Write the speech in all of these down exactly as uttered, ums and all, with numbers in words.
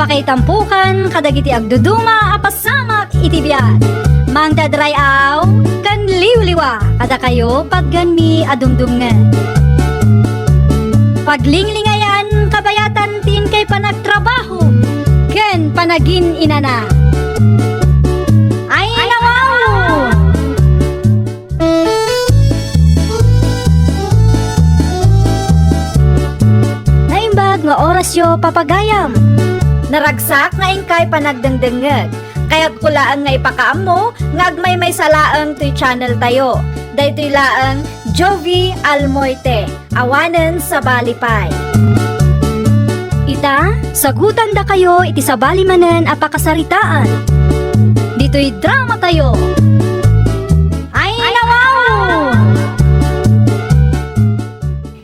Pakaitampukan kadagiti agduduma a pasamak iti biag. Mangdadray-aw ken liwliwa kadakayo patgenmi a dumdumngeg. Paglinglingayan kabayatan ti inkay panagtrabaho ken panagin-inana. Ay, nawaw! Naimbag nga orasyo, papagayam. Naragsak nga inkay panagdengdengngeg. Kayatko laeng nga ipakaammo nga agmaymaysa laeng toy channel tayo. Daytoy laeng Jovie Almoite. Awanen sabali pay. Ita, sagutandakayo iti sabali manen a pakasaritaan. Ditoy drama tayo. Ay, nawaw!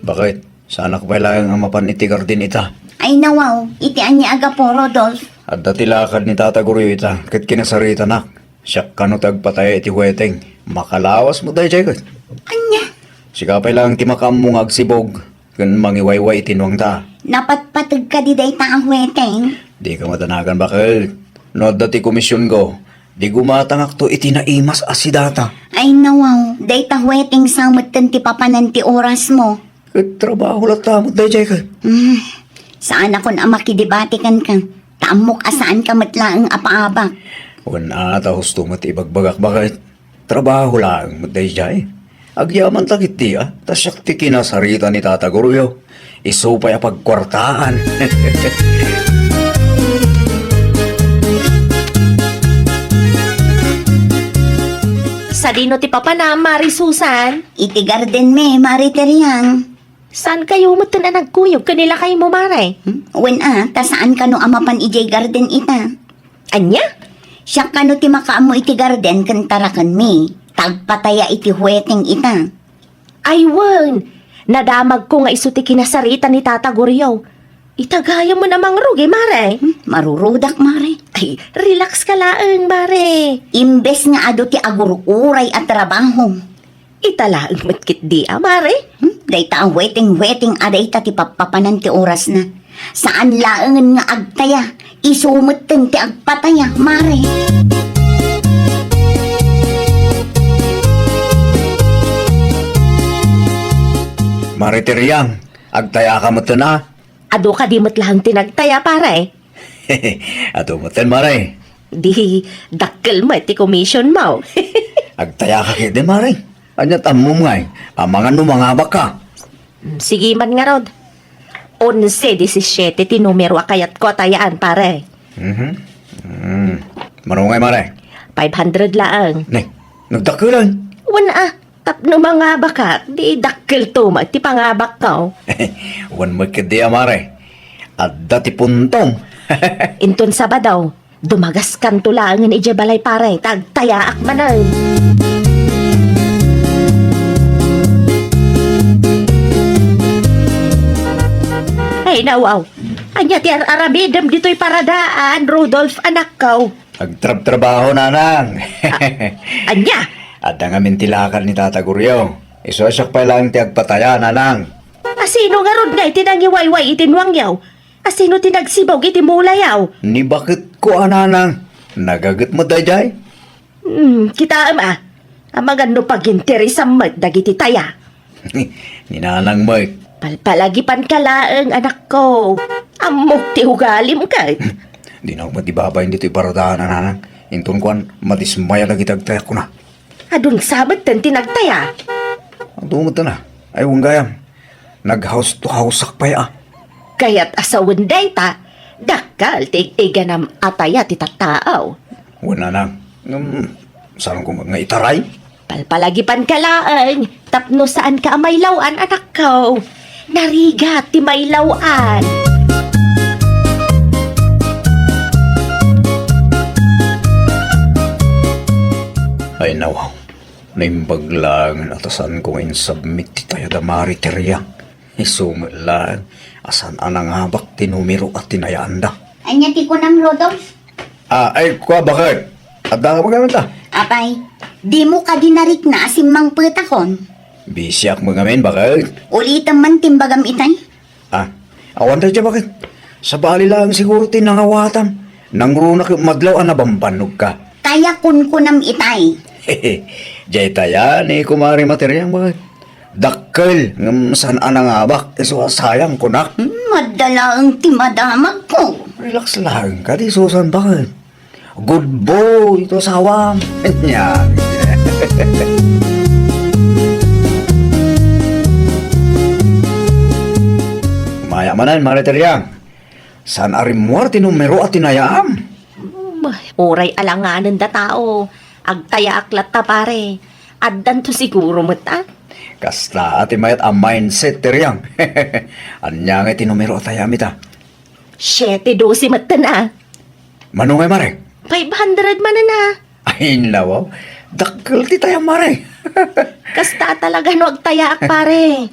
Bakit? Saanak pay laeng a mapan iti garden ita? Ay, nawaw, iti ania a gapu, Rodolf? Adda ti lakad ni Tata Goryo ita, ket kinasaritanak. Siak kano ti agpataya iti hueteng. Makalawas met daydiay ket. Ania? Sika pay laeng ti makaammo nga agsibog ken mangiwayway iti nuangta. Napatpateg kadi dayta a hueteng? Dika madanagan, baket. No adda ti komisionko, di gumatangakto iti naimas a sidata. Ay, nawaw, dayta hueteng sa metten ti papanan ti orasmo. Ket trabaho latta met daydiay ket. Hmm, saanakon a makidebate kenka. Ta ammok a saanka met laeng a paabak. Wen a, ta husto met ibagbagak, baket. Trabaho laeng met daydiay. Agyamanta ketdi a, ta siak ti kinasarita ni Tata Goryo. Isu pay a pagkuartaan. Sadino ti papanam, Mari Susan? Iti gardenmi, Mari Teriang. Saankayo metten a nagkuyog ken ni lakaymo, Mare? Hmm? Wen a, ta saan kano a mapan idiay garden ita. Ania? Siak kano ti makaammo iti garden ken tarakenmi. Ta agpataya iti hueteng ita. Ay wen, nadamagko nga isu ti kinasarita ni Tata Goryo. Ita gayam a mangrugi, Mare. Hmm? Marurudak, Mare. Ay, relax ka laeng, Mare. Imbes nga adu ti agur-uray a trabaho. Ita laeng met ketdi a, Mare. Hmm? Dayta a hueteng-hueteng a dayta ti pappapanan ti orasna. Saan laengen nga agtaya, isu metten ti agpataya, Mare. Mare Teriang, agtayaka metten a? Adu kadi met laeng ti nagtaya, pare? Adu metten, Mare. Di dakkel met ti commission mo. Agtayaka ketdi, Mare. Ania ti ammom ngay, amangan no mangabakka? Mm, sige man ngarud. Onse disisiete ti numero a kayatko a tayaan, pare. Mhm. Mm. Mano ngay, Mare? Five hundred laeng. Ne, nagdakkelan. Wen a, tapno mangabakak, di dakkelto met ti pangabakko. Wen met ketdi a, Mare. Adda ti puntom. Inton Sabado, dumagaskanto laengen idiay balay, pare, ta agtayaak manen. Ay, nawaw. Ania ti ar-aramidem ditoy paradaan, Rudolf, anakko? Agtrabtrabaho, nanang. A-, ania? Adda ngamin ti lakad ni Tata Goryo. Isu a siak pay laeng ti agpataya, nanang. A, sino ngarud ngay ti nangiwayway iti nuangyo? A, sino ti nagsibog iti mulayo? Ni baketko a, nanang. Nagaget met daydiay. Hmm, kitaem a. Amangan no paginteresam met dagiti taya. Ni nanang met. Palpalagipanka laeng, anakko. Ammok ti ugalim ket. Dinak met ibabain ditoy paradaan a, nanang. Inton kuan, madismaya dagiti agtayakko na. Adun sa metten ti nagtaya. Adu metten a. Ay, wen gayam. Naghaus-, hausak pay a. Kayat a sawen dayta, dakkel ti igtiganam a taya ti tattao. Wen, nanang. Ngem, saanko nga itaray? Palpalagipanka laeng, tapno saanka a mailaw-an, anakko. Narigat ti mailaw-an. Ay, nawaw. Naimbag laengen a ta saanko nga insubmit ti taya da Mari Teriang. Isu met laeng a saan a nangabak ti numero a tinayaanda. Ania ti kunam, Rudolf? Ah, ay, kua, baket? Adda ka magamit, ah? Apay, dimo kadi narikna a simmangpetakon? Bisiak magamit, baket? Ulitem man ti imbagam itay. Ah, awan dayta, baket? Sabali laeng siguro ti nangawatam. Nangruna ket madlaw a nabambannogka. Taya kunkunam itay. Jay taya ni Kumare Materiang, baket. Dakkel, ngem saan a nangabak, isu a sayang kunak. Hmm, madda laeng ti madamagko. Relax laeng kadi, Susan, baket. Good boy, ito asawam. Nya. Maya manen, Mare Teriang. Saan a rimmuar ti numero a tinayaam? Hmm, uray alanganen da tao. Agtayaak latta, pare. Addanto siguro met, a? Kasta ti mayat a mindset, Teriang. Ania ngay ti numero a tayaam ita? Siete doce metten, a. Mano ngay, mare? Five hundred manen, a. Ay, nawaw. Dakkel ti tayam, mare. Kasta talaga no agtayaak, pare.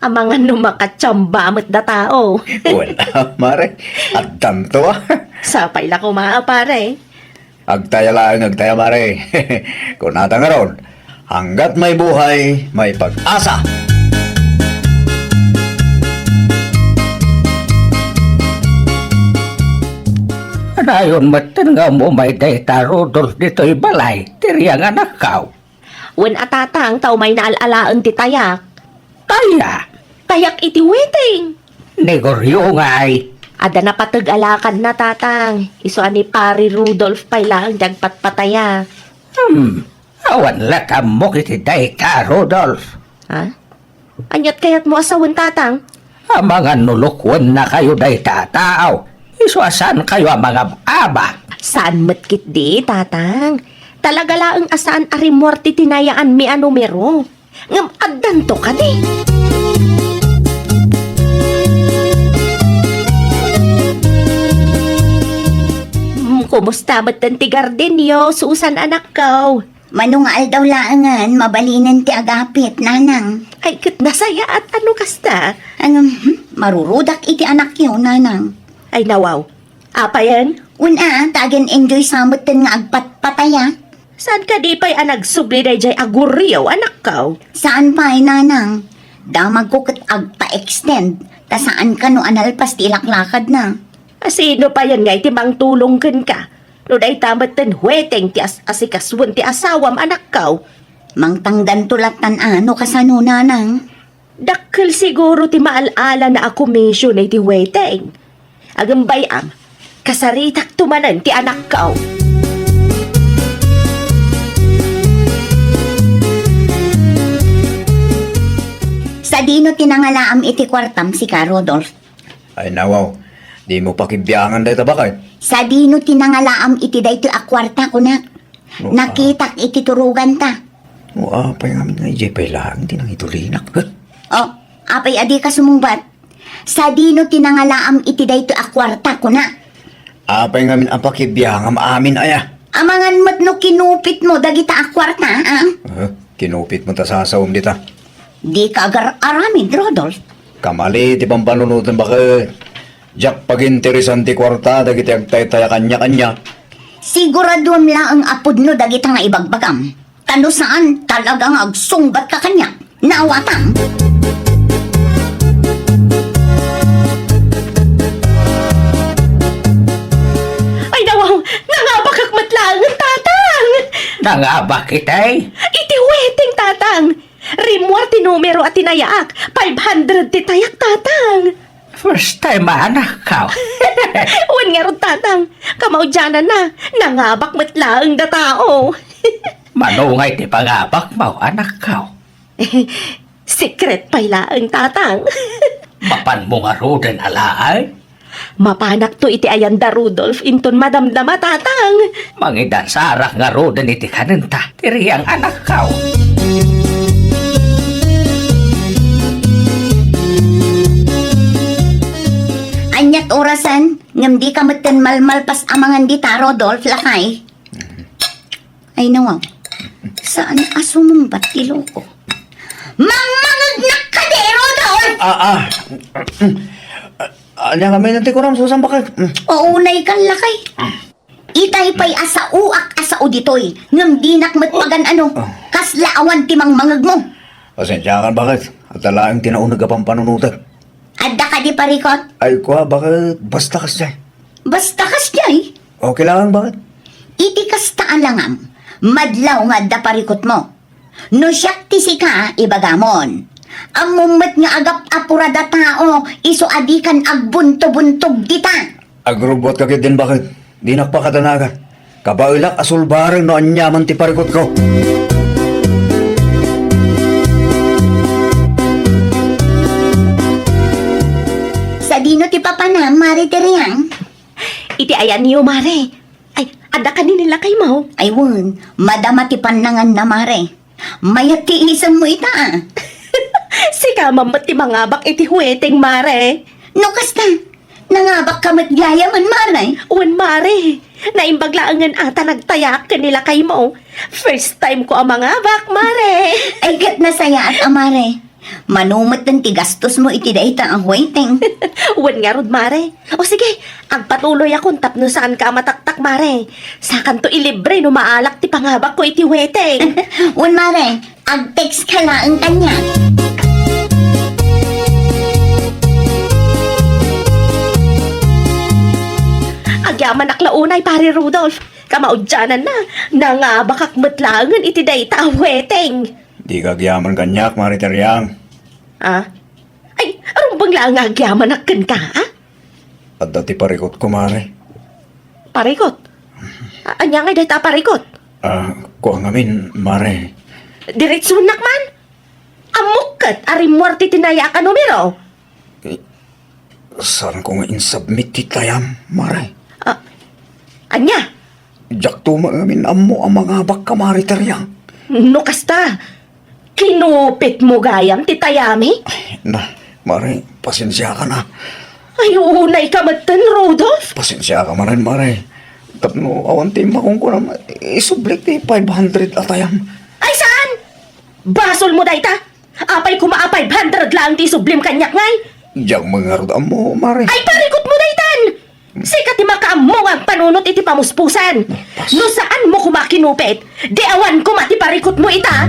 Amangan no makachamba met da tao. Wala, mare. Addanto, a. Sapay la koma, a, pare. Agtaya laeng, agtaya, mare. Kunata ngarud, hanggat may buhay, may pag-asa. Anayon metten nga umumay dayta Rudolf ditoy balay, Teriang, anakkaw. Wen a, tatang, ta umayna al-alaen ti tayak. Taya? Tayak iti wedding. Ni Goryo ngay. Adda napateg a lakadna, tatang. Isu a ni Pari Rudolf pay laeng ti agpatpataya. Hmm. Awan la tammok iti dayta, Rudolf. Ha? Aniat kayatmo a sawen, tatang? Amangan no lukuennakayo dayta a tao, isu a saankayo a mangab-abak. Saan met ketdi, tatang. Talaga laeng a saan a rimmuar ti tinayaanmi a numero. Ngem addanto kadi. Hmm, kumusta metten ti gardenyo, Susan, anakko? Mano nga aldaw laengen, mabalinen ti agapit, nanang. Ay, ket nasayaat a no kasta. Ngem, hmm, marurudak iti anakyo, nanang. Ay, nawaw. Apayen? Wen a, ta agen-enjoy sa metten nga agpatpataya. Saan kadi pay a nagsubli daydiay a Goryo, anakko? Saan pay, nanang. Damagko ket agpa-extend, ta saan kano a nalpas ti ilaklakadna. A, sino payen ngay ti mangtulong kenka? No dayta metten wedding ti as-, asikasuen ti asawam, anakko. Mangtangdanto lattan a no kasano, nanang. Dakkel siguro ti maal-alana a komisyon iti wedding. Agem bay-am, kasaritakto manen ti anakko. Sadino ti nangalaam iti kuartam, sika, Rodolf? Ay, nawaw. Dimo pakibiangan dayta, baket. Sadino ti nangalaam iti daytoy a kuarta, kunak? No, ah. Nakitak iti turoganta. No, apay ngamin nga idiay pay laeng ti nangitulinak? O, apay a dika sumungbat? Sadino ti nangalaam iti daytoy a kuarta, kunak? Apay ngamin a pakibiangam amin aya? Amangan met no kinupitmo dagita a kuarta, a? Ah, kinupitmo ta sasawem dita. Dika agar-aramid, Rodolf. Kamali ti pampanunotem, baket. Diak paginteresan ti kuarta dagiti agtaytay a kaniak. Siguraduem laeng a pudno dagita nga ibagbagam. Ta no saan, talaga nga agsungbatka kaniak. Naawatam? Ay, nawaw! Nangabakak met laengen, tatang! Nangabak itay? Iti wedding, tatang! Rimmuar ti numero a tinayaak. Five hundred ti tayak, tatang. First time, anakko. Wen ngarud, tatang. Kamaudiananna, nangabak met laeng da tao. Mano ngay ti pangabakmo, anakko? Secret pay laeng, tatang. Mapanmo ngaruden a laeng? Mapanakto iti ayan da Rudolf inton madamdama, tatang. Mangidansarak ngaruden iti kanenta, ti riang anakko. Aniat orasen, ngem dika metten malmalpas a mangan dita, Rodolf, lakay. Ay, nawaw. Saan a sumungbat ti loko? Mangmangegnak kadi, Rodolf! Ah, ah. Ania ngamin ti kunam, Susan, baket? Mm. Uunay kan lakay. Itay pay a saoak a sao ditoy, ngem dinak met pagan-ano. Ah. Kasla awan ti mangmangegmo. Pasensiakan, baket. Adda laeng ti nauneg a pampanunotek. Adda kadi parikut? Ay, kua, baket basta kasdiay. Basta kasdiay? Okay lang, baket. Iti kasta a langam, madlaw nga adda parikutmo. No siak ti sika, ibagamon. Ammom met nga agap-apurada tao, isu a dikan agbunto-buntog dita. Agrubbuatka ketdin, baket. Dinak pakadanagan. Kabaelak a sulbareng no aniaman ti parikutko. Sadino ti papanam, Mare Teriang? Iti ayanyo, Mare. Ay, adda kadi ni lakaymo? Ay, wen, madama ti pannanganna, Mare. Mayat ti isemmo ita, a. Sika man met ti mangabak iti hueteng, Mare. No kasta, nangabakka met gayamen, Mare. Wen, Mare. Naimbag laengen a ta nagtayaak ken ni lakaymo. First time ko a mangabak, Mare. Ay, ket nasayaat a, Mare. Mano metten ti gastosmo iti dayta a hueteng? Wen ngarud, Mare. O sige, agpatuloyakon tapno saanka a mataktak, Mare. Sakanto ilibre no maalak ti pangabakko iti hueteng. Wen, Mare. Ag-text ka laeng kaniak. Agyamanak la unay, Pare Rudolph. Kamaudiananna, nangabakak met laengen iti dayta a hueteng. Dika agyaman kaniak, Mare Teriang. Ah? Ay, rumbeng laeng nga agyamanak kenka, a? Adda ti parikutko, Mare. Parikut? A-, ania ngay dayta a parikut? Ah, kua ngamin, Mare. Diretsonak man? Ammok ket a rimmuar ti tinayaak a numero. Saanko nga insubmit ti tayam, Mare. Ah, ania? Diakto met ngamin ammo a mangabakka, Mare Teriang. No kasta, kinupitmo gayam ti tayami? Ay, na, Mare, pasensiaka na. Ay, unayka metten, Rudolph. Pasensiaka manen, Mare. Tapno awan ti makunkunam, isublik ti five hundred a tayam. Ay, saan? Basolmo dayta. Apay koma a five hundred laeng ti isublim kaniak ngay? Diak met ngarud ammo, Mare. Ay, parikutmo daytan! Sika ti makaammo nga agpanunot iti pamuspusan. Pas- No saanmo koma kinupit, di awan koma ti parikutmo ita.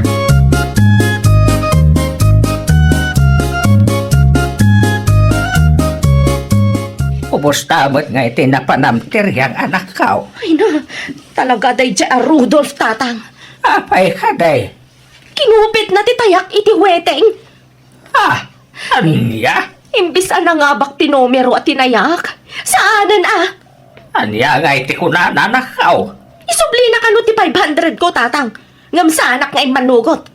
Ubos ta met nga iti napanam ti riang anakko. Ay na, talaga daydiay a Rudolph, Tatang. Apay kadi? Kinupitna ti tayak iti weteng. Ah, ania? Imbis a nangabak ti numero a tinayak, saanen a. Ania nga iti kunana, anakko? Isublina kano ti five hundred ko, Tatang, ngem saanak nga immanugot.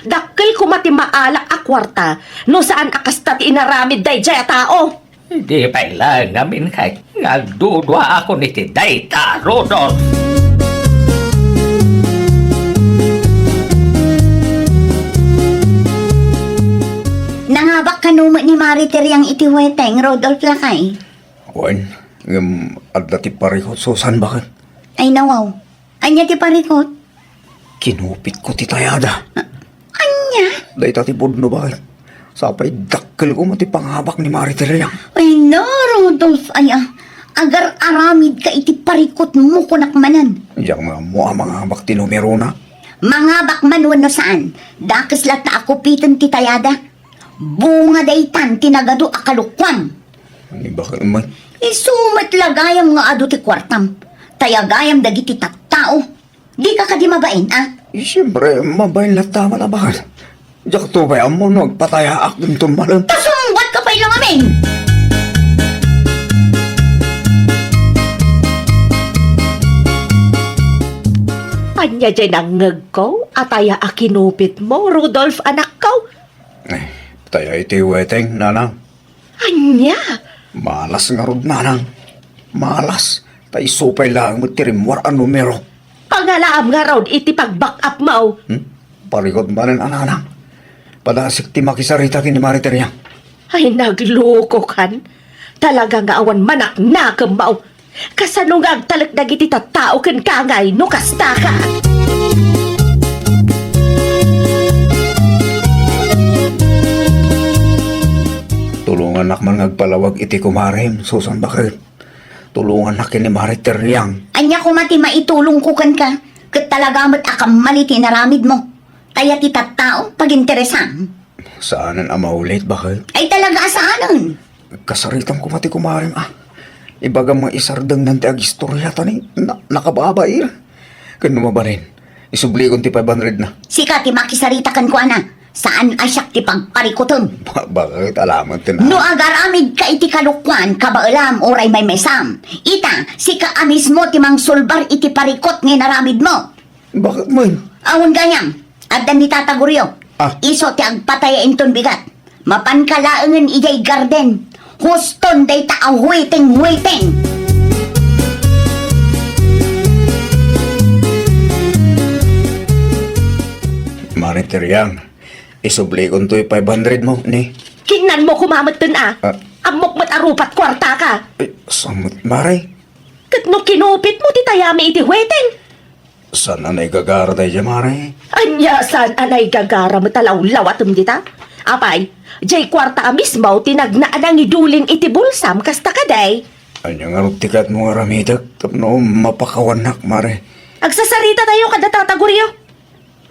Dakkel koma ti maalak a kuarta no saan a kasta ti inaramid daydiay a tao. Di pay laeng ngamin nga agduduaakon iti dayta, Rudolph. Nangabak kano met ni Mari Teriang iti weteng, Rudolph lakay? Wen, ngem adda ti parikut, Susan, baket. Ay, nawaw. Ania ti parikut? Kinupitko ti tayada. A-, ania? Dayta ti pudno, baket. Sapay dakkel koma ti pangabak ni Mari Teriang. Ay na, Rudolph, aya. Agar-aramidka iti parikutmo, kunak manen. Diak ammo a mangabak ti numerona. Mangabak man wenno saan, dakes latta a kupiten ti tayada. Bunga daytan ti nagadu a kalokuam. Ni, baket met? Isu met la gayam nga adu ti kuartam. Tayagayam dagiti tattao. Dika kadi mabain, a? Eh, siempre, mabain latta man a, baket. Diakto pay ammo no agpatayaak dinton malem. Kasungbatka pay la ngamin! Ania diay nangngegko a taya a kinupitmo, Rudolph, anakko? Eh, taya iti weteng, nanang. Ania? Malas ngarud, nanang. Malas. Ta isu pay laeng met ti rimmuar a numero. Pangalaam ngarud iti pag-back up mo. Hmm? Parikut manen a, nanang. Padasik ti makisarita ken ni Mari Teriang. Ay, naglukokan. Talaga nga awan manaknakemmo. Kasano nga agtalek dagiti tattao kenka ngay no kastaka? Tulongannak man nga agpalawag iti kumarem, Susan, baket. Tulongannak ken ni Mari Teriang. Ania koma ti maitulongko kenka? Ket talaga met a kammal iti inaramidmo. Taya ti tattao, paginteresam. Saanen a maulit, baket? Ay, talaga a saanen. Kasaritam koma ti kumarem, ah. Ibagam nga isardengnan ti agistoriata ni na-, nakababair. Ken no mabalin, isublikon ti five hundred na. Sika ti makisarita kenkuana. Saan a siak ti pagparikutem. Ba-, bakit? Alaman ti na- No agaramidka iti kalokuan, kabaelam, uray maymaysam. Ita, sika a mismo ti mangsulbar iti parikut nga inaramidmo. Bakit man? Awan gayam, adda ni Tata Gurio. Ah. Isu ti agpataya inton bigat. Mapanka laengen idiay garden. Huston dayta a huiting-huiting. Mare Teriang, isublikon toy five hundred mo, ni? Kinnanmo koma metten, a. Ah. Ammok met a rupat kuartaka. Eh, samot, Mare. Ket no kinupitmo ti tayami iti huiting, Saan a naigagara daydiay, Mare? Ania saan a naigagara met a lawlawatem dita? Apay, diay kuarta a mismo ti nagna a nangidulin iti bulsam, kasta kadi? Ania ngarud ti kayatmo nga aramidek tapno mapakawannak, Mare? Agsasaritatayo kada Tata Gurio.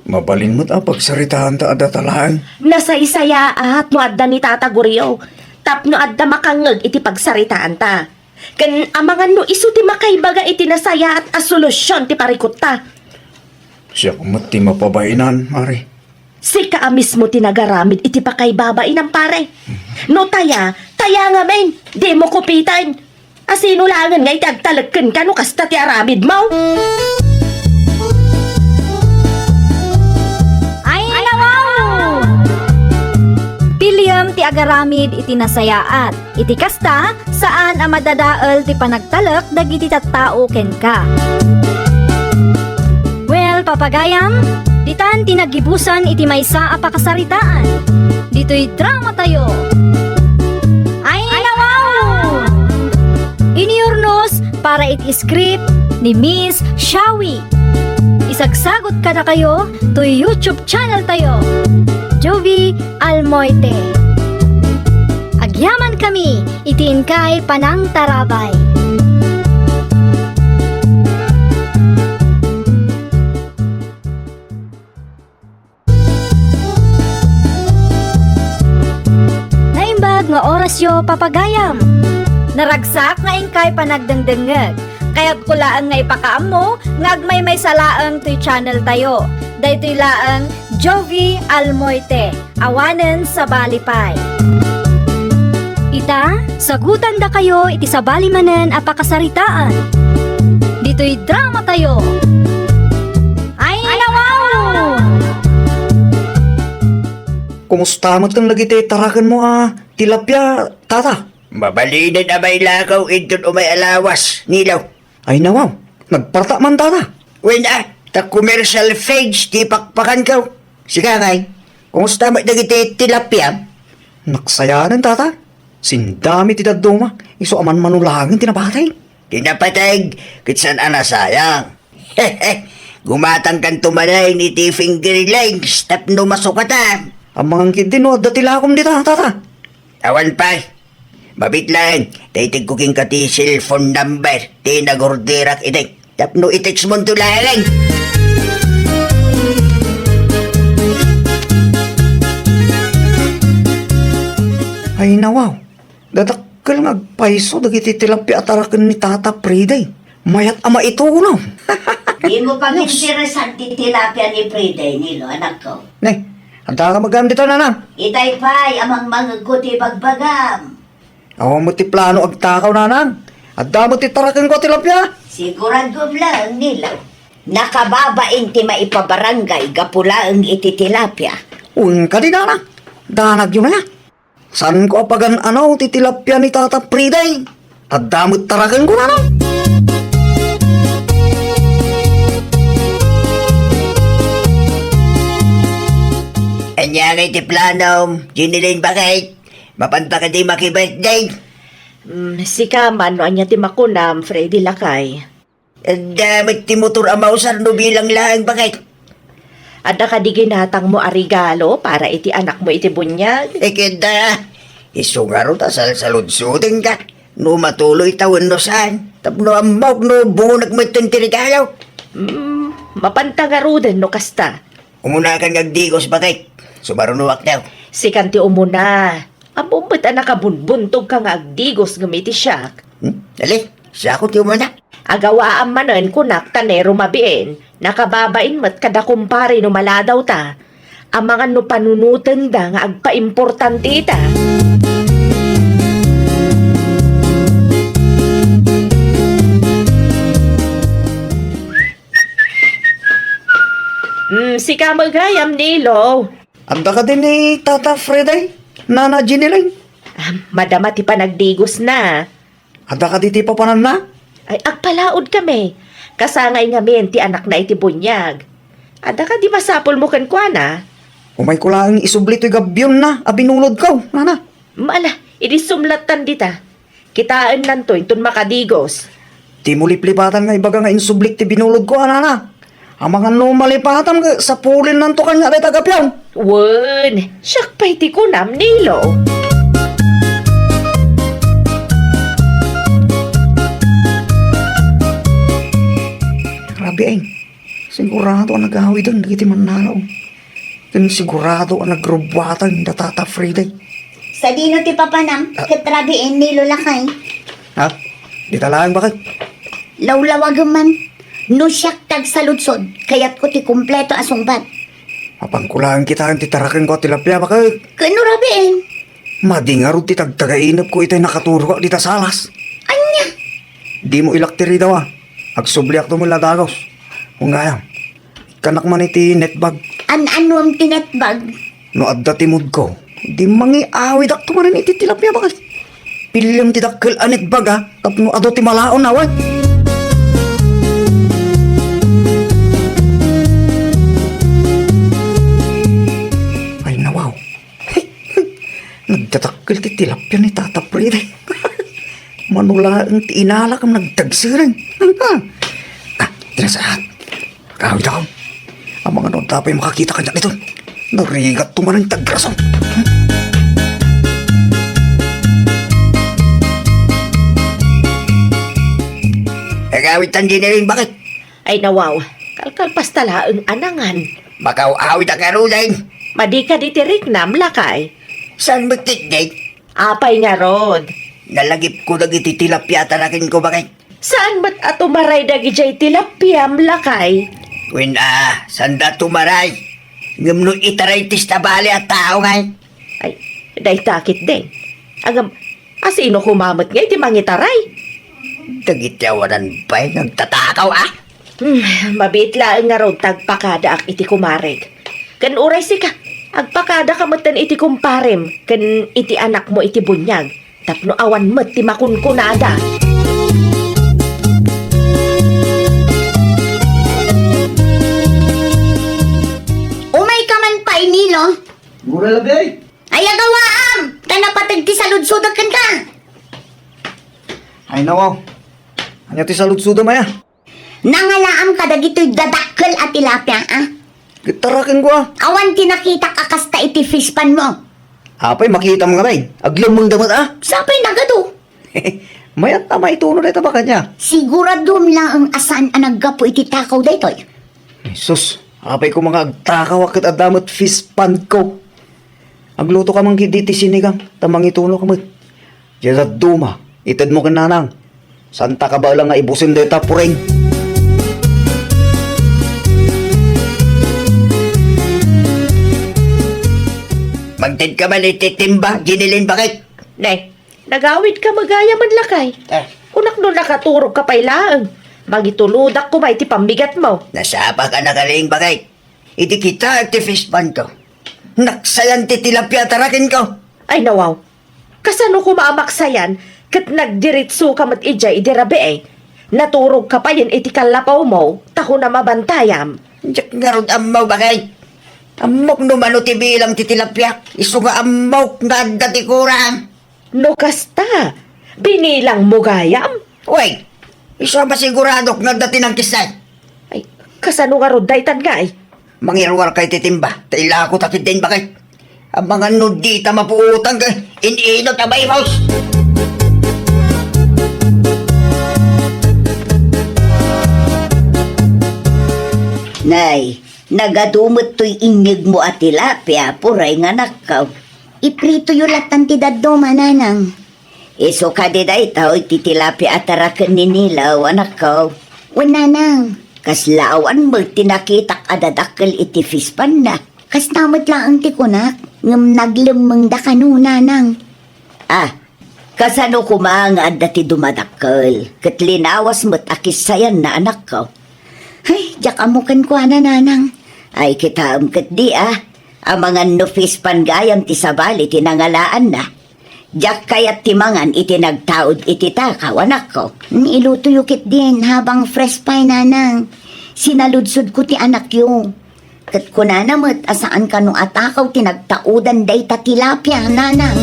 Mabalin met a pagsaritaanta a data laeng. Nasaysayaat no adda ni Tata Gurio, tapno adda makangngeg iti pagsaritaanta. Ken amangan no isu ti makaibaga iti nasayaat a solusion ti parikutta. Siak met ti mapabainan, Mare. Sika a mismo ti nagaramid iti pakaibabainam, pare. No taya, taya ngamin, dimo kupiten. Asino laengen nga iti agtalek kenka no kasta ti aramidmo? Ay, nawaw! Piliem ti agaramid iti nasayaat. Iti kasta, saan a madadael ti panagtalek dagiti tattao kenka. Well, papagayam, ditan ti naggibusan iti maysa a pakasaritaan. Ditoy dramatayo. Ay, nawaw! Iniurnos para iti script ni Miss Shawi. Isagsagot kadakayo toy YouTube channel tayo, Jovi Almoite. Agyaman kami iti inkay panangtarabay. Naimbag nga orasyo, papagayam. Naragsak nga inkay panagdengdengngeg. Kayatko laeng nga ipakaammo nga agmaymaysa laeng toy channel tayo. Daytoy laeng Jovi Almoite, awanen sabali pay. Ita, sagutandakayo iti sabali manen a pakasaritaan. Ditoy dramatayo. Ay, nawaw! Kumusta met dagiti tarakenmo a tilapia, Tata? Mabalinen a mailakaw inton umay a lawas, Nilo. Ay, nawaw, nagparta man, Tata. Wen a, ta commercial page ti pakpakanko. Sika ngay, kumusta met dagiti tilapia? Nagsayaanen, Tata. Sindami ti dadduma, isu a manmano laeng ti napateg. Ti napateg, ket saan a nasayang. Gumatangkanto manen iti fingerlings tapno masukatan. Amangan ketdi no adda ti lakom dita, Tata. Awan pay. Mabiit laeng, ta itegko kenka ti cellphone number ti nagorderak idi. Tapno i-text monto laeng. Ay, nawaw. Dadakkel nga agpayso dagiti tilapia a taraken ni Tata Friday. Mayat a maitunaw. Dimo pag-interesan ti tilapia ni Friday, Nilo, anakko. Ne, adda ka magam dita, nanang? Itay pay a mangmangegko ti bagbagam. Awan met ti plano agtakaw, nanang. Adda met ti tarakenko a tilapia. Siguradom laeng, Nilo. Nakababain ti maipabarangay gapu laeng iti tilapia. Wen kadi, nanang. Danagyo na ya. Saanko a pagan-anaw ti tilapia ni Tata Friday. Adda met tarakenko, nanang. Ania ngay ti planom, Jenny Lane, bakit? Mapanta kadi maki-birthday? Mm, sika man, no ania ti makunam, Freddy lakay. Adda met ti motor a mausar no bilang laeng, bakit? Adda kadi ginatangmo a regalo para iti anakmo iti buniag? Eh, ket da, isu ngarud a salsaludsodenka no matuloyta wenno saan. Tapno ammok no buonek metten ti regalo. Mm, mapanta ngaruden no kasta. Umunakan nga agdigos, bakit? Sumarunoak daw. Sikan ti umuna. Ammom met a nakabunbuntogka nga agdigos ngem iti siak. Hmm? Ali, siakon ti umuna. Agawaam manen kunak ta ne rumabiin, nakababain met kada kumpare no maladawta. Amangan no panunotenda nga agpaimportante ita. Hmm, sika met gayam, Nilo. Adda kadi ni Tata Freddy, Nana Jenny Lane? Ah, madama ti panagdigosna. Adda kadi ti papananna? Ay, agpalaod kami. Kasangay ngamin ti anakna iti buniag. Adda kadi masapulmo kenkuana? Umayko laeng isubli toy gabbionna a binulodko, nana. Mala, idi sumlattan dita. Kitaennanto inton makadigos. Dimo liplipatan nga ibaga nga insublik ti binulodko, a nana. Amangan no malipatam, ket sapulinnanto kaniak dayta gabbion. Wen, siak pay ti kunam, Nilo. Rabiin, sigurado a nagawiden dagiti mannalaw. Ken sigurado a nagrubbuatan da Tata Freddy. Sadino ti papanam? Ah. Ket rabiin, Nilo, lakay? Ha? Dita laeng, baket. Lawlawagem man. No siak ti agsaludsod, kayatko ti kompleto a sungbat. Mapanko laeng kitaen ti tarakenko a tilapia, baket. Ken no rabiin? Madi ngarud ti tagtagainepko itay nakaturogak dita salas. Ania? Dimo ilak ti ridaw, a. Agsubliakto met la dagos. Wen gayam, ikkanak man iti netbag. An-anuem ti netbag? No adda ti moodko, di mangiawidakto manen iti tilapia, baket. Pilem ti dakkel a netbag, a, tapno adu ti malaon, a, wen. Ay, nawaw. Nagdadakkel ti tilapia ni Tata Freddy. Mano laeng ti inala ken nagdagsereng. Ah, tinasaat. Kawidam. Amangan no adda pay makakita kaniak ditoy. Narigatto manen ti agrason. Agawidtan, Jenny Lane, baket? Ay, nawaw. Kalkalpasta laeng a nangan. Makaw-awidak ngaruden. Madi kadi ti riknam, lakay? Saan met ketdi? Apay ngarud? Nalagipko dagiti tilapia a tarakenko, baket. Saan met a tumaray dagidiay tilapiam, lakay? Wen a, saanda tumaray. Ngem no itaray ti sabali a tao ngay? Ay, dayta ketdin. Ngem, asino koma met ngay ti mangitaray? Dagiti awanan pay nga agtatakaw, a? Hmm, mabiit laeng ngarud ta agpakadaak iti kumarek. Ken uray sika, agpakadaka metten iti kumparem ken iti anakmo iti buniag, tapno awan met ti makunkunada. Umayka man pay, Nilo. Gura labi, ay. Ay, agawaam! Ta napateg ti saludsodek kenka. Ay, nawaw. Ania ti saludsodem aya? Nangalaam kadagitoy dadakkel a tilapia, a? Ket tarakenko, a. Awan ti nakitak a kasta iti fish pond mo. Apay, makitam ngay. Aglemmengda met, a? Sapay nagadu. Mayat a maituno dayta, baket, nia. Siguradom laeng a saan a naggapu iti takaw daytoy. Ay, sus, apay koma nga agtakaw a ket adda met fish pond ko. Aglutoka man ketdi ti sinigang, ta mangitunoka met. Diay dadduma, itedmo ken nanang. Saanta kabaelan nga ibusen dayta puring. Mangtedka man iti timba, Jenny Lane, baket. Ne, nagawidka met gayam, lakay. Eh. Kunak no nakaturogka pay laeng. Mangitulodak koma iti pammigatmo. Nasapaka, Jenny Lane, baket. Idi kitaek ti fish pond ko, naksayan ti tilapia a tarakenko. Ay, nawaw. Kasano koma a maksayan ket nagdiretsoka met idiay idi rabii? Naturogka payen iti kallapawmo, ta kunam a bantayam. Diak ngarud ammo, baket. Ammok no mano ti bilang ti tilapia, isu nga ammok nga adda ti kurang. No kasta, binilangmo gayam? Wen, isu a masiguradok nga adda ti nangkissay. Ay, kasano ngarud daytan ngay? Mangiruarka iti timba, ta ilakotak ketdin, baket. Amangan no dita mapuotan ket in-inut a baybos. Nay, nagadu met toy inyegmo a tilapia, puray nga nakkaw. Ipritoyo lattan ti dadduma, nanang. Isu kadi daytoy ti tilapia a taraken ni Nilo, anakko? Wen, nanang. Kasla awan met ti nakitak a dadakkel iti fish pond-na. Kasta met laeng ti kunak, ngem naglemmengda kano, nanang. Ah, kasano koma nga adda ti dumadakkel, ket linawas met a kissayanna, anakko? Ay, diak ammo kenkuana, nanang. Ay, kitaem ketdi, ah. Amangan no fish pond gayam ti sabali ti nangalaanna. Diak kayat ti mangan iti nagtaud iti takaw, anakko. Ilutoyo ketdin habang fresh pay, nanang. Sinaludsodko ti anakyo. Ket kunana met a saan kano a takaw ti nagtaudan dayta tilapia, nanang.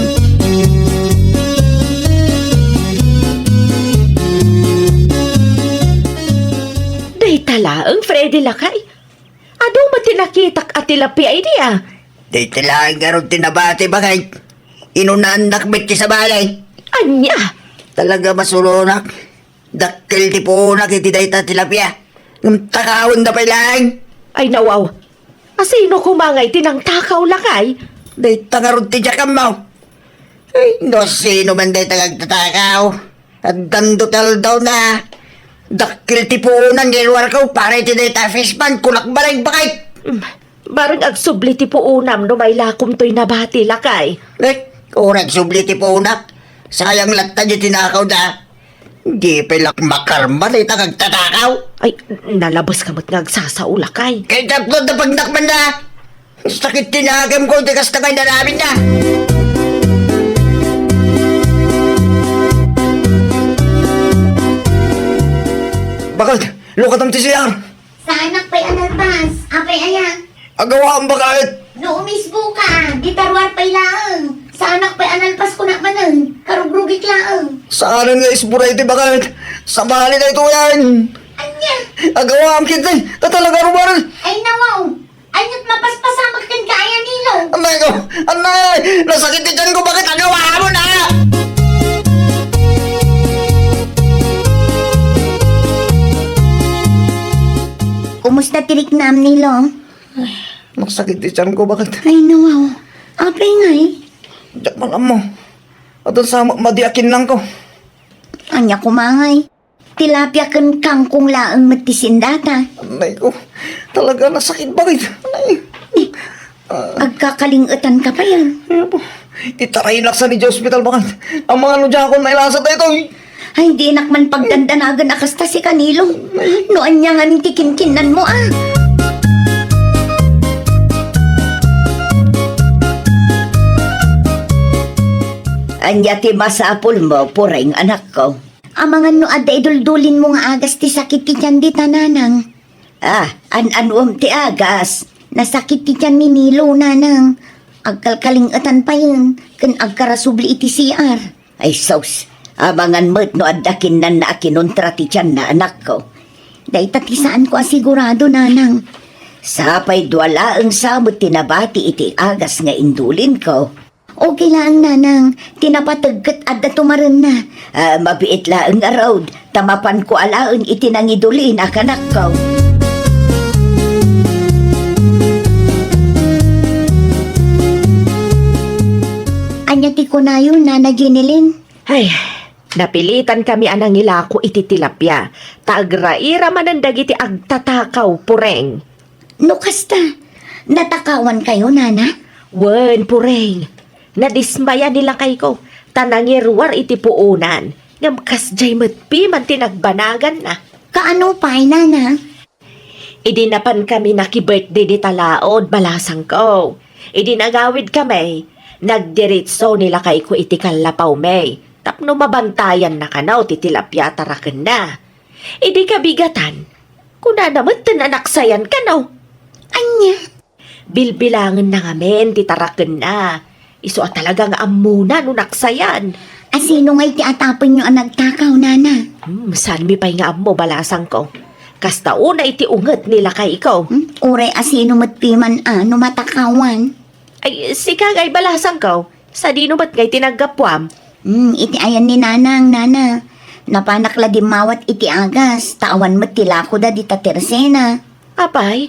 Dayta laeng, Freddy lakay. Adu met ti nakitak a tilapia idi, a? Dayta laeng ngarud ti nabati, baket. Inunaannak met ti sabali. Ania? Talaga masuronak. Dakkel ti puonak iti dayta tilapia. Ngem takawenda pay laeng. Ay, nawaw. Asino koma ngay ti nangtakaw, lakay? Dayta ngarud ti diak ammo. Ay, no sino man dayta nga agtatakaw. Addando ti aldawna. Dakkel ti puonan nga iruarko para iti dayta fish pond, kunak bareng, baket. Mm, bareng agsubli ti puonam no mailakom toy nabati, lakay. Eh, uray agsubli ti puonak. Sayang latta ti tinakawda. Di pay la makarma dayta nga agtatakaw. Ay, nalabeska met nga agsasao, lakay. Kay tapno da pagnakman na. Sakit ti nakemko, ti kasta nga inaramidna. Baket, lukatam ti C R. Saanak pay a nalpas. Apay aya? Agawaam, baket. No umisboka, dita ruar pay laeng. Saanak pay a nalpas, kunak manen. Karugrugik laeng. Saanen nga isbura iti, baket. Sabali daytoyen. Ania? Agawaam ketdi. Ta talaga ruar. Ay, nawaw. Aniat mapaspasamak kenka aya, Nilo? Amay ko, amay, nasakit ti tiyanko, baket, agawaam na? Kumusta ti riknam, Nilo? Ay, nasakit ti tiyanko, baket. Ay, nawaw. Apay ngay? Diak man ammo. Adda sa ma-, madi a kinnanko. Ania koma ngay? Tilapia ken kangkong laeng met ti sendata. Nay ko, talaga nasakit, baket. Nay. Agkakaling-etanka payen. Ay, apo. Itaraynak sa ni ospital, baket. Amangan no diakon mailasat daytoy. Ay, dinak man pagdandanagan a kasta, sika, Nilo. No ania ngamin ti kinkinnanmo, a? Ania ti masapulmo, Pureng, anakko? Amangan no adda iduldulinmo nga agas ti sakit ti tiyan dita, nanang. Ah, an-anuem ti agas? Nasakit ti tiyan ni Nilo, nanang. Agkalkaling-etan payen, ken agkarasubli iti C R. Ay sus, amangan met no adda kinnanna a kinuntra ti tiyanna, anakko. Dayta ti saanko a sigurado, nanang. Sapay dua laeng sa met ti nabati iti agas nga indulinko. Okay laeng, nanang. Ti napateg ket adda tumarenna. Ah, mabiit laeng ngarud, ta mapanko alaen iti nangidulin a kanakko. Ania ti kunayo, Nana Jenilyn? Ay, napilitankami a nangilako iti tilapia, ta agraira manen dagiti agtatakaw, Pureng. No kasta, natakawankayo, nana? Wen, Pureng. Nadismaya ni lakayko, ta nangiruar iti puonan, ngem kasdiay met piman ti nagbanaganna. Kaano pay, nana? Idi napankami nakibirthday dita laod, balasangko. Idi nagawidkami, nagdiritso ni lakayko iti kallapawmi tapno mabantayanna kano ti tilapia a tarakenna. Idi kabigatan, kunana metten a naksayan kano. Ania? Bilbilangenna ngamin ti tarakenna. Isu a talaga nga ammona no naksayan. Asino ngay ti atapenyo a nagtakaw, nana? Hmm, saanmi pay nga ammo, balasangko. Kasta unay ti unget ni lakayko. Hmm, uray asino met piman a no matakawan. Ay, sika ngay, balasangko. Sadino met ngay ti naggapuam? Hmm, iti ayan ni nanang, nana. Napanak la dimmawat iti agas, ta awan met ti lakoda dita tersena. Apay,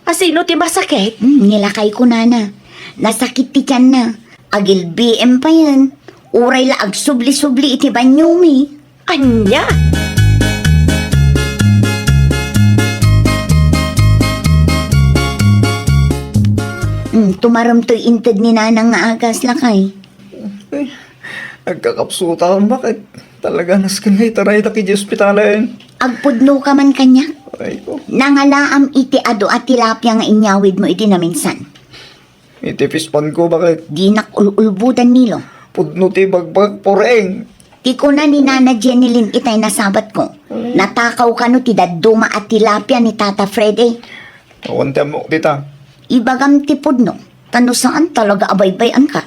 asino ti masakit? Hmm, ni lakayko, nana. Nasakit ti tianna. Agil-B M payen. Uray la agsubli-subli iti banyomi. Ania? Hmm, tumarem toy inted ni Nanang nga agas, lakay. Ay, agkakapsutan, baket? Talaga, nasken nga itaraydak iti ospitalen. Agpudnoka man kaniak. Ay, ko. Nangalaam iti adu a tilapia nga inyawidmo iti naminsan. Iti fish pond ko, baket? Dinak ul-ulbodan, Nilo. Pudno ti bagbag, pureng. Ti kuna ni Nana Jenilyn itay nasabatko, natakaw kano ti dadduma a tilapia ni Tata Freddy. Awan ti ammok dita. Ibagam ti pudno, ta no saan talaga a baybay-anka.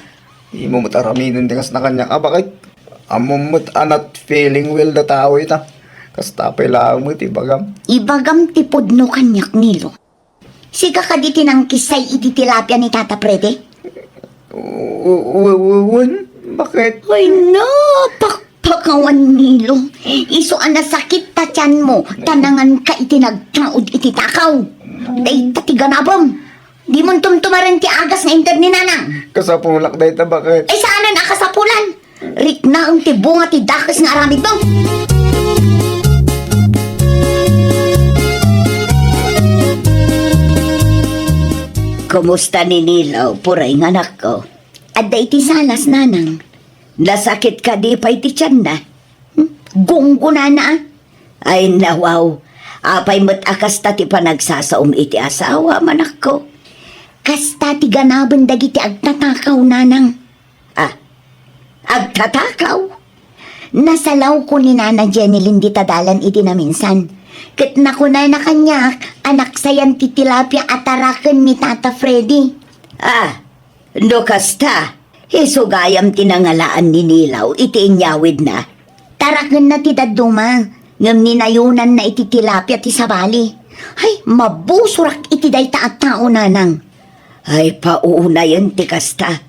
Imo met aramiden ti kasna kaniak, a, baket? Ammom met a not feeling well da tao ita. Kasta pay laeng met ibagam. Ibagam ti pudno kaniak, Nilo. Sika kadi ti nangkissay iti tilapia ni Tata Freddy? W-, w-, w-, wen, baket? Ay, napakpakawan, Nilo. Isu a nasakit ta tianmo, ta nanganka iti nagtaud iti takaw. Dayta ti ganabem. Dimon tumtumaren ti agas nga inted ni Nanang. Kasapulak dayta, baket? Ay, saanen a kasapulan. Riknaem ti bunga ti dakes nga aramidmo. Kumusta ni Nilo, pureng, anakko? Adda iti salas, Nanang. Nasakit kadi pay ti tianna? Hmm? Gunggonana, a? Ay, nawaw. Apay met a kasta ti panagsasaom iti asawam, anakko? Kasta ti ganaben dagiti agtatakaw, Nanang. Ah, agtatakaw? Nasalawko ni Nana Jenilyn dita dalan idi naminsan. Ket nakunana kaniak a naksayan ti tilapia a taraken ni Tata Freddy. Ah, no kasta, isu gayam ti nangalaan ni Nilo iti inyawidna. Tarakenna ti dadduma, ngem ninayonanna iti tilapia ti sabali. Ay, mabusorak iti dayta a tao, Nanang. Ay, paunayen ti kasta.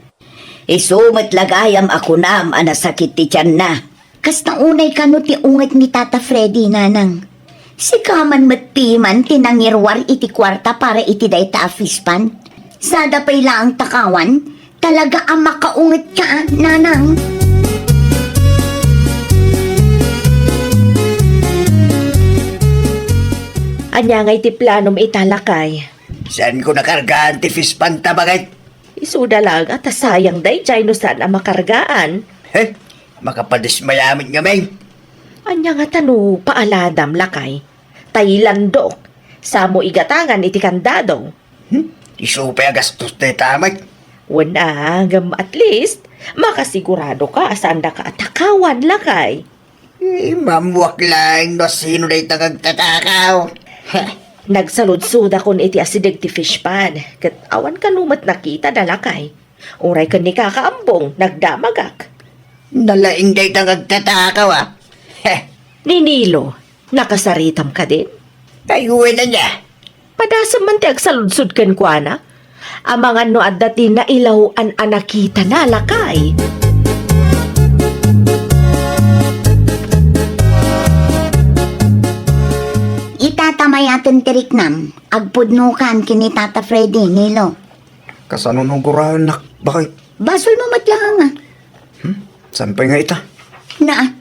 Isu met la gayam a kunam a nasakit ti tianna. Kasta unay kano ti unget ni Tata Freddy, Nanang. Sika man met piman ti nangiruar iti kuarta para iti dayta a fish pond. Sada pay laeng takawan, talaga a makaungetka, Nanang. Ania ngay ti planom ita, lakay? Saanko nakargaan ti fish pond ta, baket? Isuda laeng a ta sayang daydiay no saan a makargaan. He, makapadismaya met ngamin. Ania ngata no paaladam, lakay? Tay landok, samo igatangan iti kandado. Hmm? Isu pay a gastos dayta met. Wen a, ngem at least, makasiguradoka a saandaka a takawan, lakay. Imammuak laeng no sino dayta nga agtatakaw. Heh. Nagsaludsodakon iti asideg ti fish pond, ket awan kano met nakitada, lakay. Uray ken ni Kaka Ambong, nagdamagak. Nalaing dayta nga agtatakaw, a. Heh. Ni Nilo, nakasaritam kadin? Ay, wen ania. Padasem man ti agsaludsod kenkuana. Amangan no adda ti nailaw-an a nakitana, lakay. Ita ta mayaten ti riknam, agpudnokan ken ni Tata Freddy, Nilo. Kasano no guraennak, baket? Basolmo met laeng, a. Hmm? Saan pay nga ita? Na,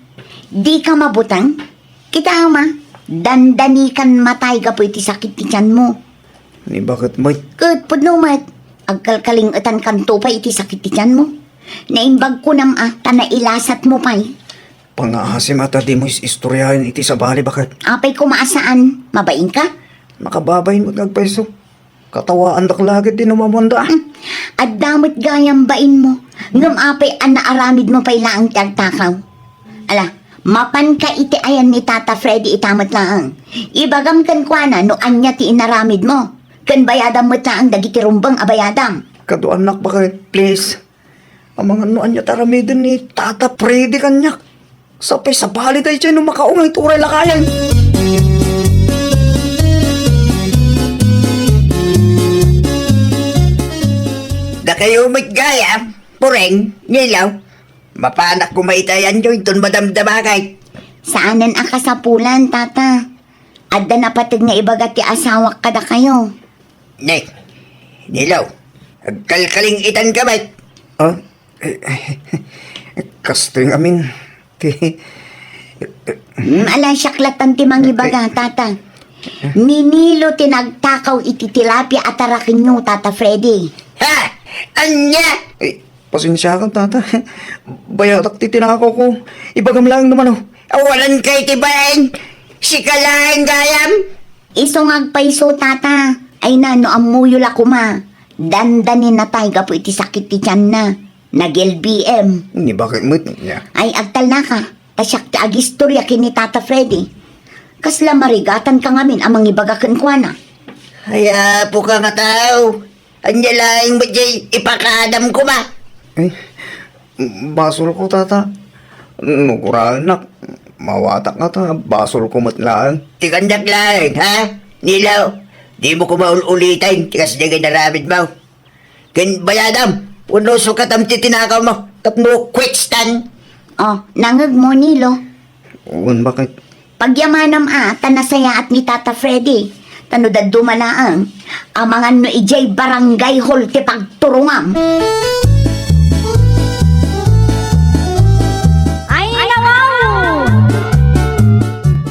dika mabuteng? Kitaem a, dandanikan matay gapu iti sakit ti tianmo. Ni baket met? Ket pudno met, agkalkaling-etankanto pay iti sakit ti tianmo. Naimbag kunam a, ta nailasatmo pay. Pangaasim a ta dimo is-istoriaen iti sabali, baket. Apay koma a saan, mabainka? Makababain met nga agpayso. Katawaandak la ketdi no mamuanda. Hmm. Adda met gayam bainmo, ngem apay a naaramidmo pay laeng ti agtakaw? Ala, mapanka iti ayan ni Tata Freddy ita met laeng. Ibagam kenkuana no ania ti inaramidmo, ken bayadam met laeng dagiti rumbeng a bayadam. Kaduaennak, baket, please. Amangan no ania ti aramiden ni Tata Freddy kaniak. Sapay sabali daydiay no makaunget uray lakayen. Dakayo met gayam, pureng, Nilo. Mapanak koma iti ayanyo inton madamdamagay. Saanen a kasapulan, Tata. Adda napateg nga ibaga ti asawak kadakayo. Ne, Nilo, agkalkaling-etanka met. Ah? Eh, eh, kastoy ngamin ti... Mm, ala, siak latta ti mangibaga, tata. Ni Nilo ti nagtakaw iti tilapia a tarakenyo, Tata Freddy. Ha? Ania? Eh, pasensiakan, tata. Bayadak ti tinakaw ko. Ibagam laeng no mano. Awanan kay ti bain. Sika laeng gayam. Isu nga agpayso, tata. Ay na, no ammoyo la koma. Dandanin natay gapu iti sakit ti tianna. Nag-L B M. Ni bakit met niya? Ay, agtalnaka. Ta siak ti agistoria ken ni Tata Freddy. Kasla marigatan ka ngamin a mangibaga kenkuana. Ay, apo ka nga tao. Ania laeng met jay ipakaadam koma? Eh, basol ko, tata. No guraennak, mawatak nga ta, basol ko met laeng. Ti kaniak laeng, ha? Nilo, dimo koma ul-uliten ti kasdi nga inaramidmo. Ken bayadam, wenno sukatam ti tinakawmo tapno kwitstan. Oh, nangngegmo, Nilo? Wen, bakit? Pagyamanam a, ta nasayaat ni Tata Freddy. Ta no dadduma laeng, amangan no idiay barangay hall ti pagturongam. Ay, nawaw!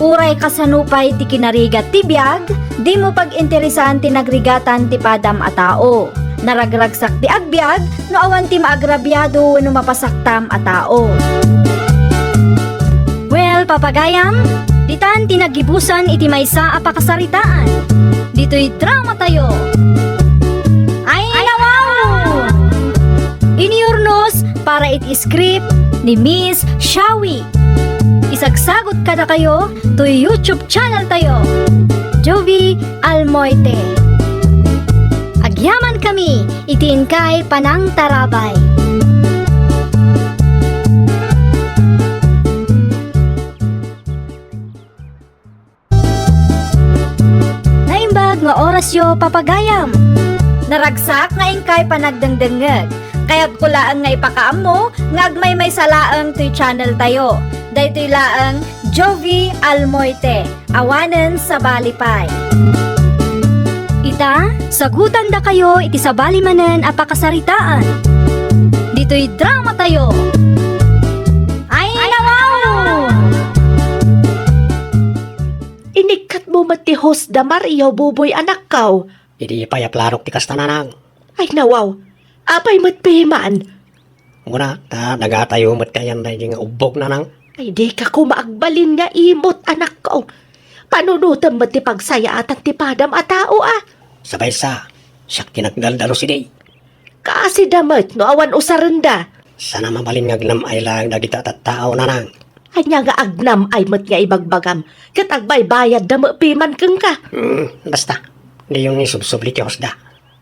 Uray kasano pay ti kinarigat ti biag, dimo pag-interesan ti nagrigatan ti padam a tao. Naragragsak ti agbiag no awan ti maagrabiado wenno mapasaktam a tao. Well, papagayam, ditan ti nagibusan iti maysa a pakasaritaan. Ditoy drama tayo. Ay, nawaw! Iniurnos para iti script ni Miss Shawi. Isagsagot kadakayo toy YouTube channel tayo, Jovi Almoite. Agyaman kami iti inkay panangtarabay. Naimbag nga orasyo, papagayam. Naragsak nga inkay panagdengdengngeg. Kayatko laeng nga ipakaammo nga agmaymaysa laeng toy channel tayo. Daytoy laeng Jovi Almoite, awanen sabali pay. Ita, sagutandakayo iti sabali manen a pakasaritaan. Ditoy drama tayo. Ay, nawaw! Inikkatmo met ti host da Mario, Buboy, anakko. Idi pay a planok ti kasta, nanang. Ay, nawaw. Apay met piman? Kuna, ta dagatayo met ti ayan daydi nga ubbog, nanang. Ay, dika koma agbalin nga imot, anakko. Panunotem met ti pagsayaatan ti padam a tao, a. Sabay sa, siak ti nagdaldalo sidi. Kaasida met no awan usarenda. Sana mabalin nga agnam-ay laeng dagita a tattao, nanang. Ania nga agnam-ay met nga ibagbagam, ket agbaybayadda met piman kenka? Hmm, basta, diyon isubsubli ti hostda.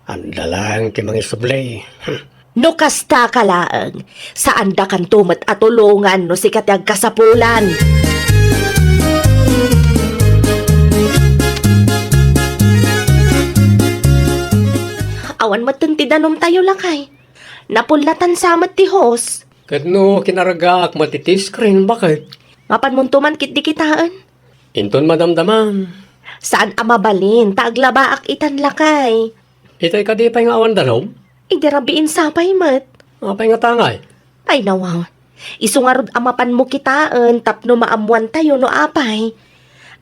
Adda laeng ti mangisubli. Hmm. No kasta ka laeng, saandakanto met a tulongan no sika ti agkasapulan. Awan metten ti danumtayo, lakay. Napullatan sa met ti host. Ket no kinargaak met iti screen, baket? Mapanmonto man ketdi kitaen? Inton madamdamam. Saan a mabalin, ta aglabaak itan, lakay. Itay kadi pay nga awan danum? Idi rabiin sa pay met. Apay nga tangay? Ay, nawaw. Isu ngarud a mapanmo kitaen tapno maammoantayo no apay.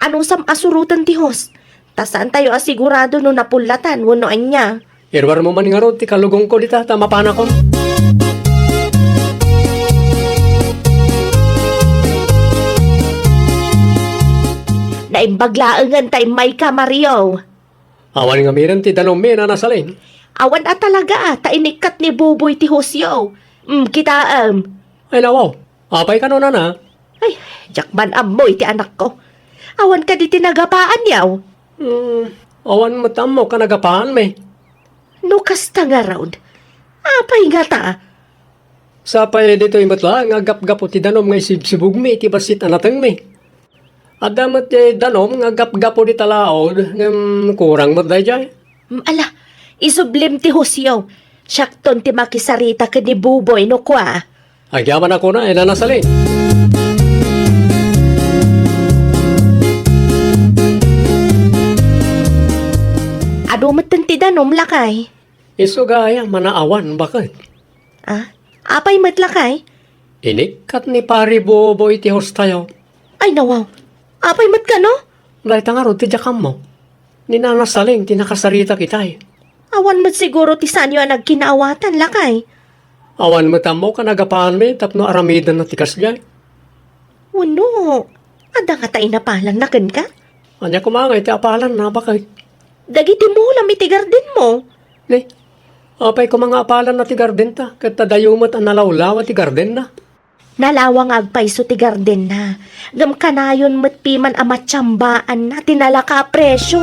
Anusam a suroten ti host? Ta saantayo a sigurado no napullatan wenno ania. Iruarmo man ngarud ti kalugongko dita ta mapanakon. Naimbag laengen ta immayka, Mario. Awan ngamin ti danummi, Nana Salin. Awan a talaga, ta inikkat ni Buboy ti hostyo. Mm, kitaem. Ay, nawaw. Apay kano, Nana? Ay, diak man ammo iti anakko. Awan kadi ti nagapaanyo? Hmm, awan met ammok a nagapaanmi. No kasta ngarud, apay ngata? Sapay ditoy met la nga gapgapu ti danum nga isibsibugmi iti bassit a natengmi. Adda met ti danum nga gapgapu dita laod, ngem kurang met daydiay. Mm, ala, isublim ti hostyo. Siakton ti makisarita ken ni Buboy no kua. Agyaman a kuna, Nana Salin. Adu metten ti danum, lakay. Isu gayam a naawan, baket? Ah, Apay met, lakay? Inikkat ni Pari Boboy ti hostayo. Ay, nawaw. Apay met kano? Dayta ngarud ti diak ammo. Ni Nana Saling ti nakasaritak itay. Awan met siguro ti saanyo a nagkinaawatan, lakay. Awan met ammok a nagapaanmi tapno aramidenna ti kasdiay. Wenno, adda ngata inapalangna kenka? Ania koma ngay ti apalanna, baket? Dagiti mulam iti gardenmo. Ni, apay koma nga apalanna ti gardenta, ket adayo met a nalawlawa ti gardenna? Nalawa nga agpayso ti gardenna, ngem kanayon met piman a matiambaanna ti nalaka a presio.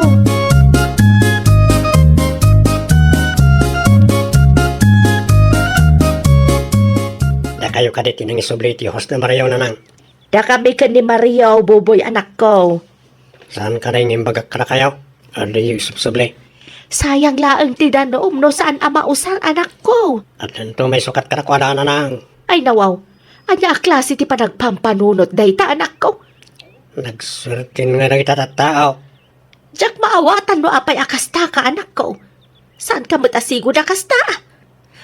Dakayo kadi ti nangisubli iti host ni Mario, Nanang? Dakami ken ni Mario, Boboy, anakko. Saan kadi nga imbagak kadakayo? Adiyo isubsubli. Sayang laeng ti danum no saan a mausar, anakko. Addanto maisukat kadakuada, Nanang. Ay, nawaw. Ania a klase ti panagpampanunot dayta, anakko? Nagsuerten nga dagita tattao. Diak maawatan no apay a kastaka, anakko. Saanka met a sigud a kasta?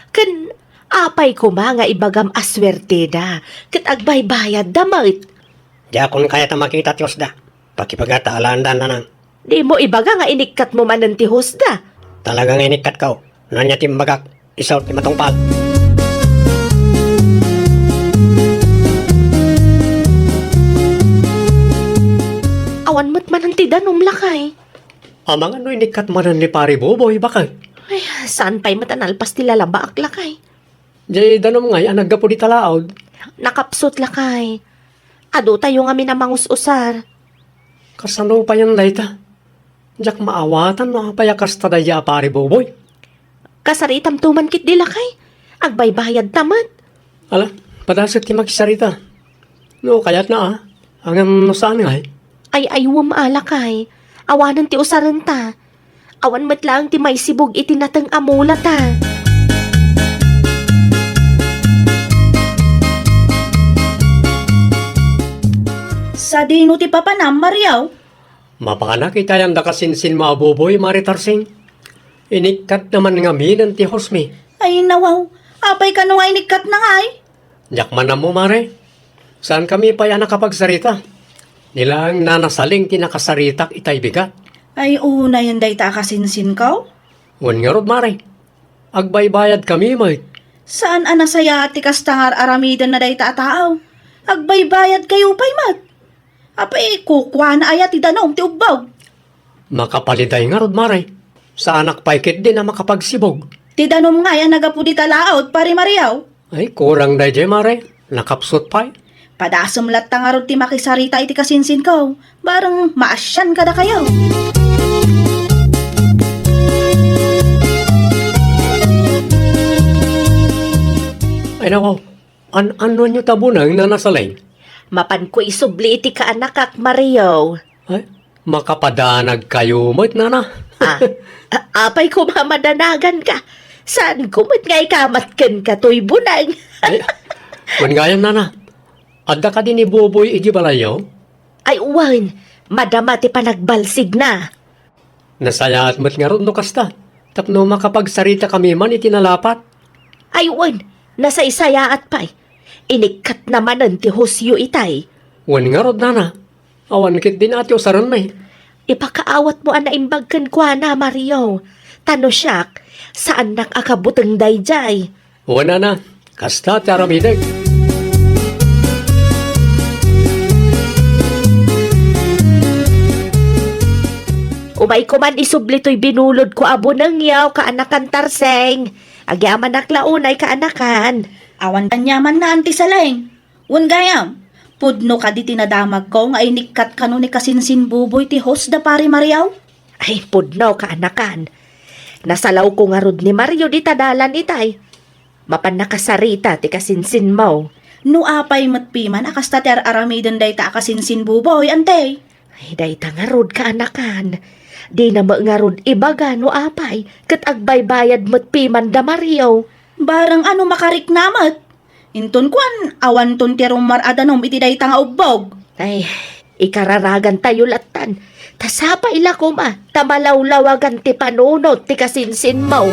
Ken apay koma nga ibagam a suerteda ket agbaybayadda met? Diakon kayat a makita ti hosda. Pakibaga ta alaenda, Nanang. Dimo ibaga nga inikkatmo manen ti hosda. Talaga nga inikkatko. No ania ti imbagak, isu ti matungpal. Awan met manen ti danum, lakay. Amangan no inikkat manen ni Pari Boboy, baket? Ay, saan pay met a nalpas ti lalabaak, lakay? Diay danum ngay a naggapu dita laud. Nakapsut, lakay. Adutayo ngamin a mangus-usar. Kasano payen dayta? Diak maawatan no apay a kasta daydiay a Pari Boboy. Kasaritamto man ketdi, lakay. Agbaybayadta met. Ala, padasek ti makisarita. No kayatna a, ngem no saan ngay? Ay, ay, wen a, lakay. Awanen ti usarenta. Awan met laeng ti maisibug iti nateng a mulata. Sadino ti papanam, Mario? Mapanak itayan da kasinsinmo a Boboy, Mare Tarsing. Inikkatna man ngaminen ti hosmi. Ay, nawaw. Apay kano nga inikkatna ngay? Diak man ammo, Mare. Saankami pay a nakapagsarita. Ni laeng Nana Saling ti nakasaritak itay bigat. Ay, unayen dayta a kasinsinko? Wen ngarud, Mare. Agbaybayadkami met. Saan a nasayaat ti kasta nga ar-aramidenna dayta a tao? Agbaybayadkayo pay met. Apay, kukuana aya ti danum ti ubbog? Makapaliday ngarud, Mare. Saanak pay ketdin a makapagsibug. Ti danum ngay a naggapu dita laud, Pari Mario? Ay, kurang daydiay, Mare. Nakapsut pay. Padasem latta ngarud ti makisarita iti kasinsinko. Bareng maasian kadakayo. Ay, nako. An-, annoenyo ta buneng, Nana Saling? Mapanko isubli iti kaanakak, Mario. Ay, makapadanagkayo met, Nana. Ah, a-, apay koma madanaganka? Saanko met nga ikamat kenka toy buneng? Ay, wen gayam, Nana. Adda kadi ni Boboy iti balayyo? Ay, wen, madama ti panagbalsigna. Nasayaat met ngarud no kasta, tapno makapagsaritakami man iti nalapat. Ay, wen, nasaysayaat pay. Inikkatna manen ti hosyo itay. Wen ngarud, Nana. Awan ketdin a ti usarenmi. Ipakaawatmo a naimbag kenkuana, Mario. Ta no siak, saannak a kabuteng daydiay. Wen, Nana, kasta ti aramidek. Umayko man isubli toy binulodko a bunengyo, kaanakan Tarsing. Agyamanak la unay, kaanakan. Awan aniamanna, Anti Saling. Wen gayam, pudno kadi ti nadamagko nga inikkat kano ni kasinsin Buboy ti host da Pari Mario? Ay, pudno, kaanakan. Nasalawko ngarud ni Mario dita dalan itay. Mapan nakasarita ti kasinsinmo. No apay met piman a kasta ti ar-aramiden dayta a kasinsin Buboy, Anti? Ay, dayta ngarud, kaanakan. Dina met ngarud ibaga no apay, ket agbaybayad met piman da Mario. Bareng a no makarikna met. Inton kuan, awanton ti rummuar a danum iti dayta nga ubbog. Ay, ikararagantayo lattan. Ta sapay la koma, ta malawlawagan ti panunot ti kasinsinmo.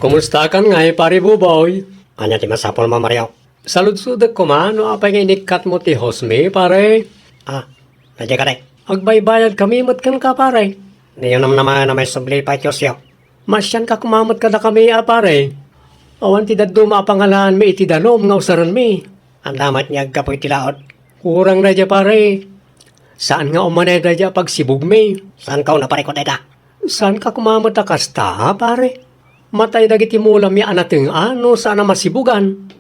Kumustakan ngay, Pare Buboy? Ania ti masapulmo, Mario? Saludsodek koma no apay nga inikkatmo ti hostmi, pare? Ah, ania kadi? Agbaybayadkami met kenka, pare. Diyo namnamaen a maisubli pay ti hostyo. Maasianka koma met kadakami a pare. Awan ti dadduma a pangalanmi iti danum nga usarenmi. Ania met nga aggapu iti laud? Kurang daydiay, pare. Saan nga umanay daydiay a pagsibugmi. Saanka a parikut dayta? Saanka koma met a kasta, pare? Matay dagiti mulami a nateng-an no saan a masibugan.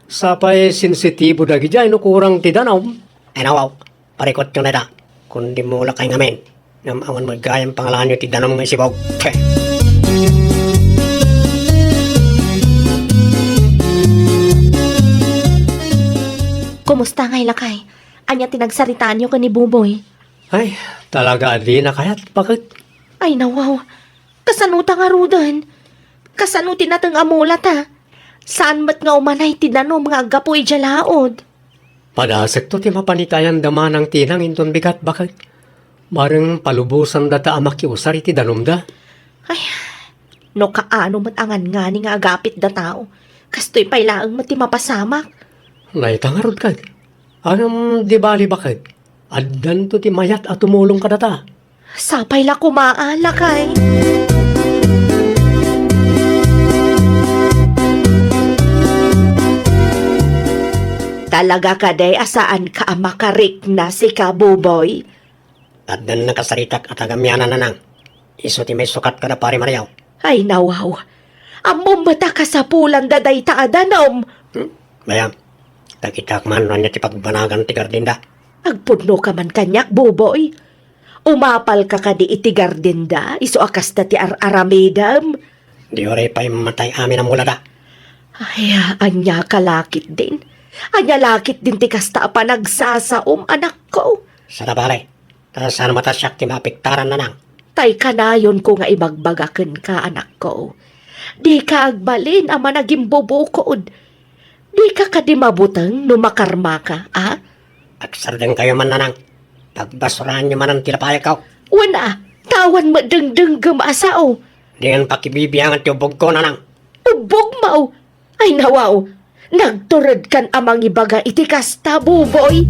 Sapay sensitibo dagidiay no kurang ti danum. Ay, nawaw. Parikutyo dayta. Kundi mulakay ngamin. Ngem awan met gayam pangalanyo ti danum nga isibug. Te. Kumusta ngay, lakay? Ania ti nagsaritaanyo ken ni Buboy? Ay, talaga a dina kayat, baket. Ay, nawaw. Kasano ta ngaruden? Kasano ti nateng a mulata? Saan met nga umanay ti danum nga aggapu idiay laud? Padasekto ti mapan iti ayanda Manang Tinang inton bigat, baket. Bareng palubosandata a makiusar iti danumda. Ay, no kaano met a ngangani nga agapit dataw, kastoy pay laeng met ti mapasamak. Dayta ngarud, ket. Ngem di bali, baket. Addanto ti mayat a tumulong kadata. Sapay la koma a, lakay. Talaga kadi a saanka a makarikna, sika, Buboy? Addan nakasaritak a taga Miana, nanang. Isu ti maisukat kada Pari Mario. Ay, nawaw. Ammom met a kasapulanda dayta a danum. Hmm? Bayam, takitak man no ania ti pagbanagan ti gardenda. Agpudnoka man kaniak, Buboy. Umapalka kadi iti gardenda, isu a kasta ti ar-aramidem? Di uray pay matay amin a mulada. Ay, ania ka la ketdin? Ania la ketdin ti kasta a panagsasaom, anakko? Sada pare, ta saan met a siak ti maapektaran, nanang. Tay kanayonko nga ibagbaga kenka, anakko. Dika agbalin a managimbubukod. Dika kadi mabuteng no makarmaka, a? Agsardengkayo man, nanang. Pagbasuraanyo manen ti lapayko. Wen a, ta awan met dengdenggem a sao. Dian pakibibiangan ti ubbogko, nanang. Ubbogmo? Ay, nawaw. Nagturedkan a mangibaga iti kasta, Buboy.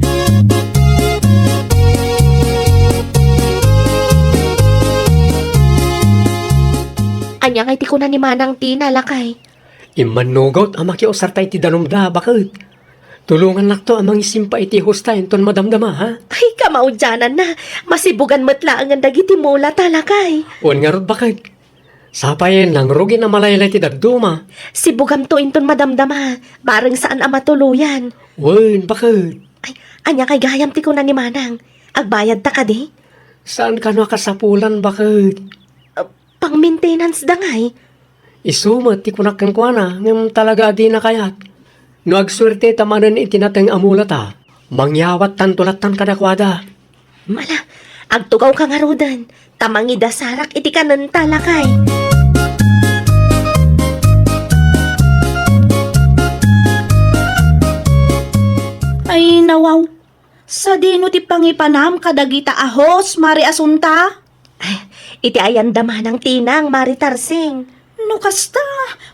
Ania ngay ti kuna ni Manang Tina, lakay? Immannugot a makiusarta iti danumda, baket. Tulongannakto a mangisimpa iti hosta inton madamdama, ha? Ay, kamaudiananna. Masibugan met laengen dagiti mulata, lakay. Wen ngarud, baket. Sapay nangrugin a malaylay ti dadduma. Sibugamto inton madamdama, bareng saan a matuloyan. Wen, baket. Ay, ania kay gayam ti kuna ni Manang? Agbayadta kadi? Saan kano a kasapulan, baket? Ah, pang-maintenance da ngay? Isu met ti kunak kenkuana, ngem talaga a dina kayat. No agsuerteta manen iti nateng a mulata, mangyawattanto lattan kadakuada. Mala, agtugawka ngaruden, ta mangidasarak iti kanenta, lakay. Ay, nawaw. Sadino ti pangipanam kadagita a host, Mari Asunta? Ay, iti ayanda Manang Tinang, Mari Tarsing. No kasta,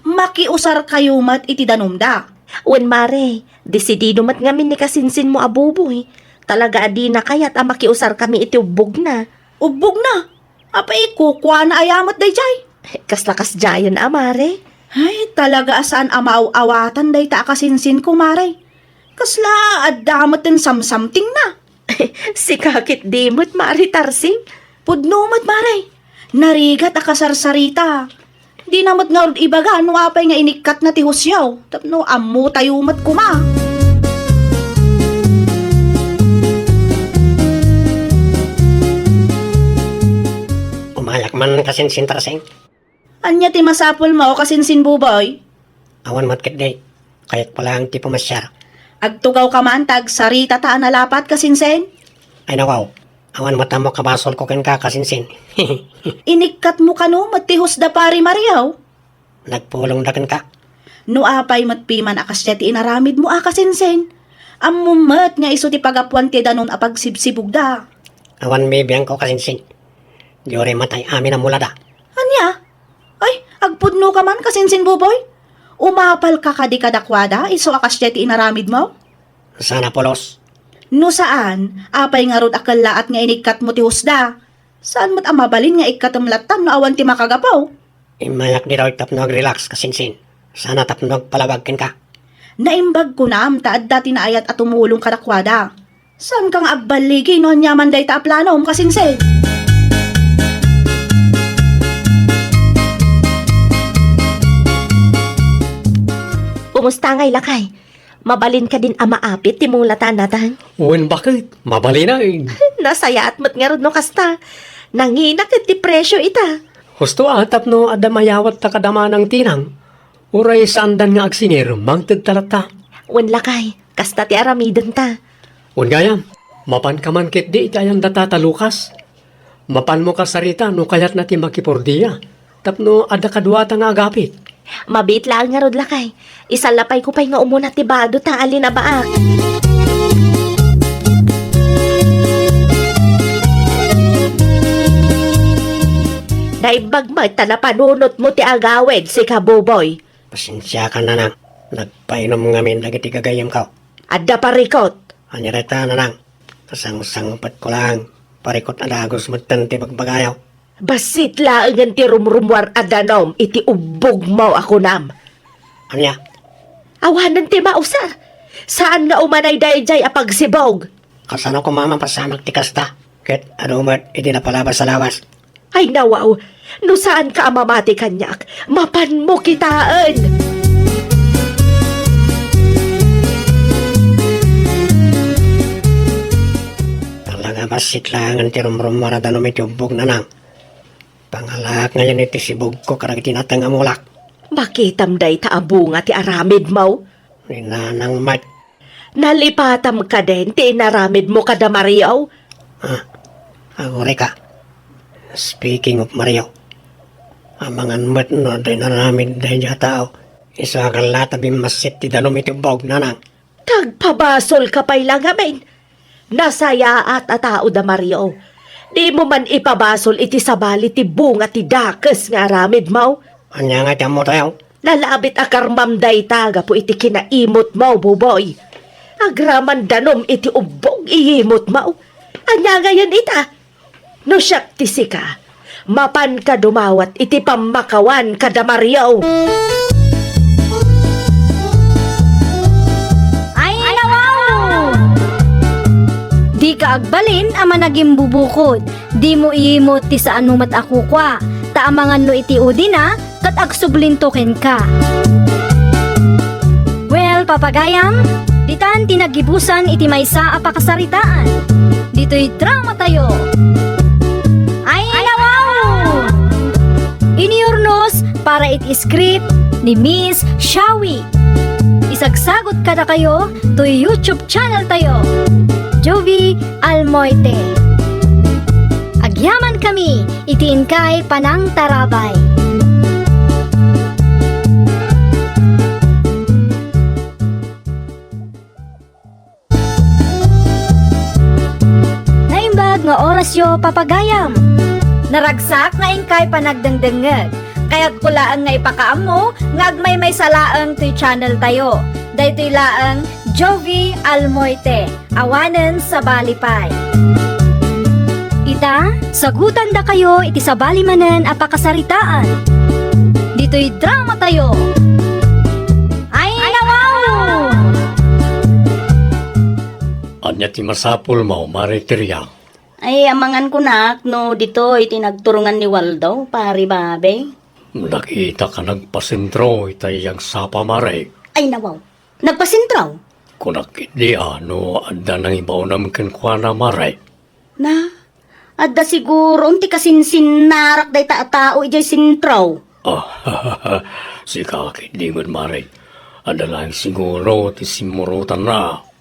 makiusarkayo met iti danumda. Wen, Mari, desidido met ngamin ni kasinsinmo a Buboy. Talaga a dina kayat a makiusarkami iti ubbogna. Ubbogna? Apay, kukuana aya met daydiay? Kasla kasdiayen a, Mari. Ay, talaga a saan a maaw-awatan dayta a kasinsinko, Mari. Kasla adda met ti samsamtingna. Sika ketdi met, Mari Tarsing. Pudno met, Mari. Narigat a kasarsarita. Dina met ngarud ibaga no apay nga inikkatna ti hostyo. Tapno ammotayo met koma. Umayak man, kasinsin Tarsing. Ania ti masapulmo, kasinsin Buboy? Awan met ketdi. Kayatko laeng ti pumasiar. Agtugawka man ta agsaritata a nalapat, kasinsin? Ay, nawaw. Awan met ammok a basolko kenka, kasinsin. Inikkatmo kano met ti hostda, Pari Mario? Nagpulongda kenka. No apay met piman a kasdiay ti inaramidmo a, kasinsin, ammom met nga isu ti pagapuan ti danum a pagsibsibugda. Awan bibiangko, kasinsin. Di uray matay amin a mulada. Ania? Ay, ag- Pudno ka man, kasinsin, Buboy? Umapal ka kadi kadakuada, isu a kasdiay ti inaramidmo? Saan a pulos? No saan, apay ngarud a kellaat nga inikkatmo ti husda? Saan met a mabalin nga ikkatem latta no awan ti makagapu? Immayak ditoy tapno ag-relax, kasinsin. Sana tapno agpalabag kenka. Naimbag kunam ta adda ti naayat a tumulong kadakuada. Saanka nga agballigi no aniaman dayta a planom, kasinsin? Kumusta ngay, lakay? Mabalin kadin a maapit ti mulata, Natang? Wen, baket, mabalin. Nasayaat met ngarud no kasta. Nangina ket ti presio ita. Husto a tapno adda mayawat ta kada manang tinang. Uray saandan nga agsingir, mangted ta latta. Wen, lakay, kasta ti aramidenta. Wen gayam, mapanka man ketdi iti ayan da Tata Lucas. Mapanmo kasarita no kayatna ti makipordia, tapno adda kaduata nga agapit. Mabiit laeng ngarud, lakay. Isallapayko pay nga umuna ti bado ta alinabaak. Naimbag met ta napanunotmo ti agawid, sika, Buboy. Pasensiakan, Nanang. Nagpainom ngamin dagiti gagayyemko. Adda parikot. Ania dayta, Nanang? Kasangsangpetko laeng. Parikot a dagus metten ti bagbagayo. Bassit laengen ti rumrumuar a danum iti ubbogmo a kunam. Ania? Awanen ti mausar. Saan nga umanay daydiay a pagsibog. Kasano koma mapasamak ti kasta? Ket adu met iti napalabas a lawas. Ay, nawaw, no saanka a mamati kaniak, mapanmo kitaen. Talaga, bassit laengen ti rumrumuar a danum iti ubbog, Nanang. Pangalaak ngayen iti sibogko kadagiti nateng a mulak. Makitam dayta a bunga ti aramidmo. Ni Nanang met. Nalipatam kadin ti inaramidmo kada Mario? Ah, agurayka. Speaking of Mario, amangan met no adda inaramid daydiay a tao, isu a kalla ta bimmassit ti danum iti ubbog, Nanang. Tagpabasolka pay la ngamin. Nasayaat a tao da Mario. Dimo man ipabasol iti sabali ti bunga ti dakes nga aramidmo? Ania nga ti ammotayo? Nalabit a karmam dayta gapu iti kinaimutmo, Buboy. Agraman danum iti ubbog iyimutmo. Ania ngayen ita? No siak ti sika, mapanka dumawat iti pammakawan kada Mario. Ay, nawaw! Dika agbalin a managimbubukod. Dimo iyimut ti saanmo met a kukua, ta amangan no iti udina, ket agsublinto kenka. Well, papagayam, ditan ti naggibusan iti maysa a pakasaritaan. Ditoy dramatayo. Ay, nawaw! Iniyurnos para iti script ni Miss Shawi. Isagsagot kadakayo toy YouTube channel tayo, Jovie Almoite. Agyaman kami iti inkay panangtarabay. Naimbag nga orasyo, papagayam. Naragsak nga inkay panagdengdengngeg. Kayatko laeng nga ipakaammo nga agmaymaysa laeng toy channel tayo. Daytoy laeng Jovie Almoite, awanen sabali pay. Ita, sagutandakayo iti sabali manen a pakasaritaan. Ditoy dramatayo. Ay, nawaw! Ania ti masapulmo, Mare Teria? Ay, amangan kunak no ditoy ti nagturongan ni Waldo, Pare Babe. Nakitak a nagpasentro itay agsapa, Mare. Ay, nawaw. Nagpasentro? Kunak ketdi a no adda nangibaonam kenkuana, Mare. Na, adda siguron ti kasinsinnarak dayta a tao idiay sentro. Ah, sika ketdi met, Mare. Adda laeng siguro ti simmurotanna.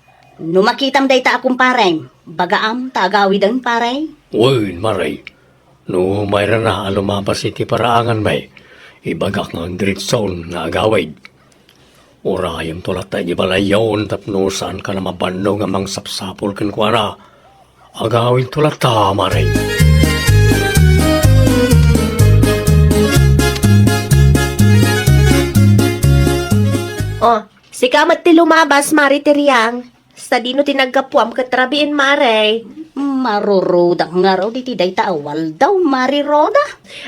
No makitam dayta a kumparem, bagaam ta agawiden, pare? Wen, Mare. No mairana a lumabas iti paraanganmi, ibagak nga agdiretson nga agawid. Urayonto latta iti balayyon tapno saankan a mabannog a mangsapsapul kenkuana. Agawidto latta, Mare. Oh, sika met ti lumabas, Mari Tiriang. Sadino ti naggapuam ket rabiin, Mare? Marurudak ngarud iti dayta a Waldo, Mari Roda.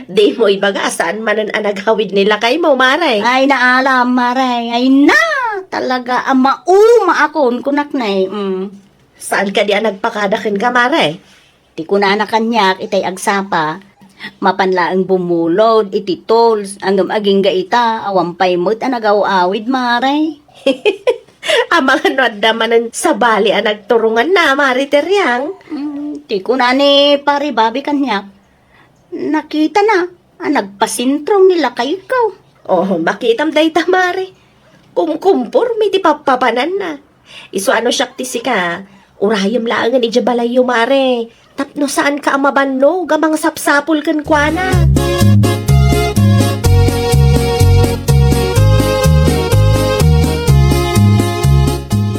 Dimo ibaga a saan manen a naghawid ni lakaymo, Mare? Ay, naalam, Mare. Ay na, talaga a mauma akon, kunak ne. Mm. Saan kadi a nagpakada kenka, Mare? Ti kunana kaniak itay agsapa, mapan laeng bumulod iti tolls, ngem agingga ita, awan pay met a nagaw-awid, Mare. Amangan no adda manen sabali a nagturonganna, Mare Teriang. Mm, ti kuna ni Pare Bobby kaniak, nakitana a nagpasentro ni lakayko. Oh, makitam dayta, Mare. Kumkumporme ti pappapananna. Isu a no siak ti sika, urayem laengen idiay balayyo, Mare, tapno saanka a mabannog a mangsapsapul kenkuana.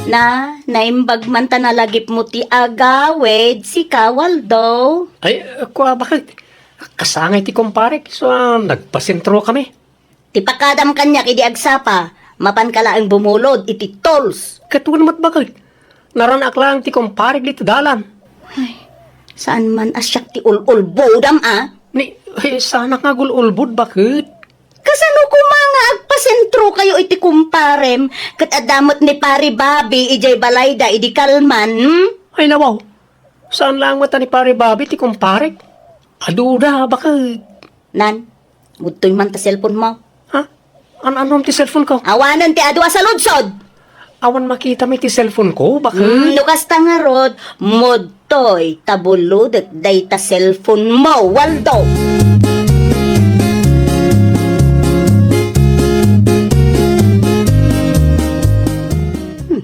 Na, naimbag man ta nalagipmo ti agawid, sika, Waldo. Ay, kua, baket? Kasangay ti kumparek, isu a nagpasentrokami. Ti pakadam kaniak idi agsapa, mapanka laeng bumulod iti tolls. Ket wen met, baket, naranak laeng ti kumparek ditoy dalan. Ay, saan man a siak ti ul-ulbodam, a? Ni, eh, saanak nga agul-ulbod, baket? Kasano koma nga agpasentrokayo iti kumparem ket adda met ni Pare Bobby idiay balayda idi kalman, hmm? Ay, nawaw. Saan laeng met a ni Pare Bobby ti kumparek? Aduda, baket. Nan, mudtoy man ta cellphone mo. Ha? An-anom ti cellphone ko? Awanen ti adu a saludsod! Awan makitam iti cellphone ko, baket? Hmm, no kasta ngarud, mudtoy ta bulodek dayta cellphone mo, Waldo! Hmm.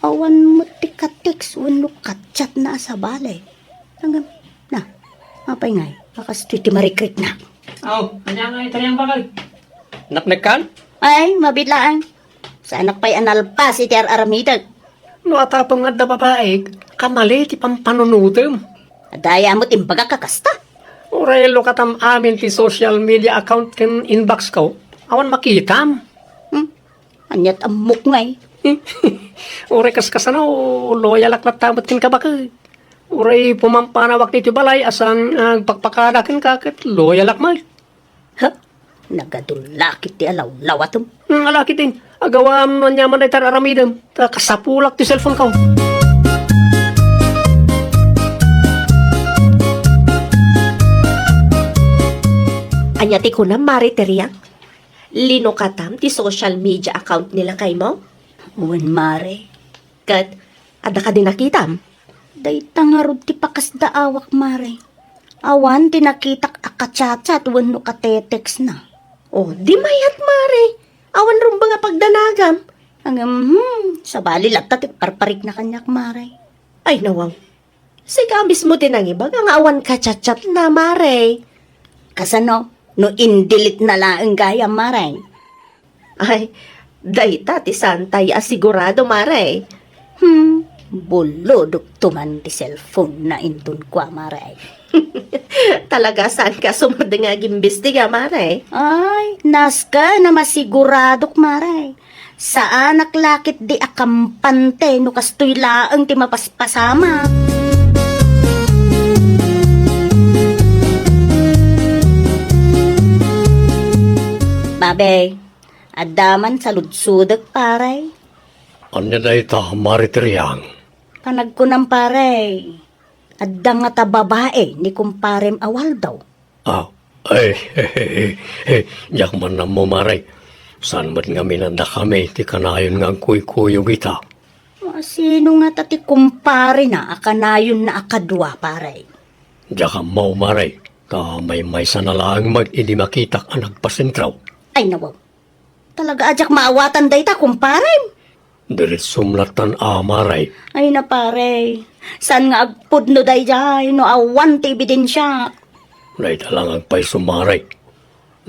Awan met ti ka-text wenno ka-chat na a sabali. Ngem, na, apay ngay, a kastoy ti marikriknak. Aw, ania ngay, Teriang, baket? Napnekkan? Ay, mabiit laeng. Saanak pay a nalpas iti ar-aramidek. No atapem nga adda babaik, kamali ti pampanunotem. Adda aya met imbagak a kasta? Uray lukatam amin ti social media account ken inbox ko, awan makitam. Hmm? Aniat ammok ngay? Uray kaskasano, loyalak latta met kenka, baket. Uray pumampanawak ditoy balay a saan nga agpakpakada kenka ket loyalak met. Ha? Nagadu lakit ti alawlawatem. Hmm, alakit din. Agawam no aniaman dayta ar-aramidem. Ta kasapulak ti cellphone ko. Ania ti kunam, Mare Teriang? Linukatam ti social media account ni lakaymo? Wen, Mare. Ket, adda kadi nakitam? Dayta ngarud ti pakasdaawak, Mare. Awan ti nakitak a ka-chat-chat wenno ka-text na. Oh, di mayat, Mare. Awan rumbeng a pagdanagam. Ngem, hmm, sabali latta ti parparikna kaniak, Mare. Ay, nawaw. Sika mismo ti nangibaga nga awan ka-chat-chat na, Mare. Kasano? No in-delete na laeng gayam, Mare? Ay, dayta ti saantay a sigurado, Mare. Hmm, bulodokto man ti cellphone na inton kua, Mare. Talaga, saanka sumardeng nga agimbestiga, Mare? Ay, nasken a masiguradok, Mare. Saanak lakit di a kampante no kastoy laeng ti mapaspasamak. Babe, adda man saludsodek, pare. Ania dayta, Mare Teriang? Panagkunam, pare, adda ngata babae ni kumparem a Waldo. Ah, ay, diak man ammo, Mare. Saan met ngamin a dakami ti kanayon nga agkuykuyog ita? Sino ngata ti kumparena a kanayonna a kadua, pare? Diak ammo, Mare. Ta maymaysa na laeng met idi makitak a nagpasentro. Ay, nawaw. Talaga a diak maawatan dayta, kumparem. Diretsom lattan a, Mare. Ay na, pare. Saan nga agpudno daydiay no awan ti ebidensiak? Dayta lang agpayso, Mare.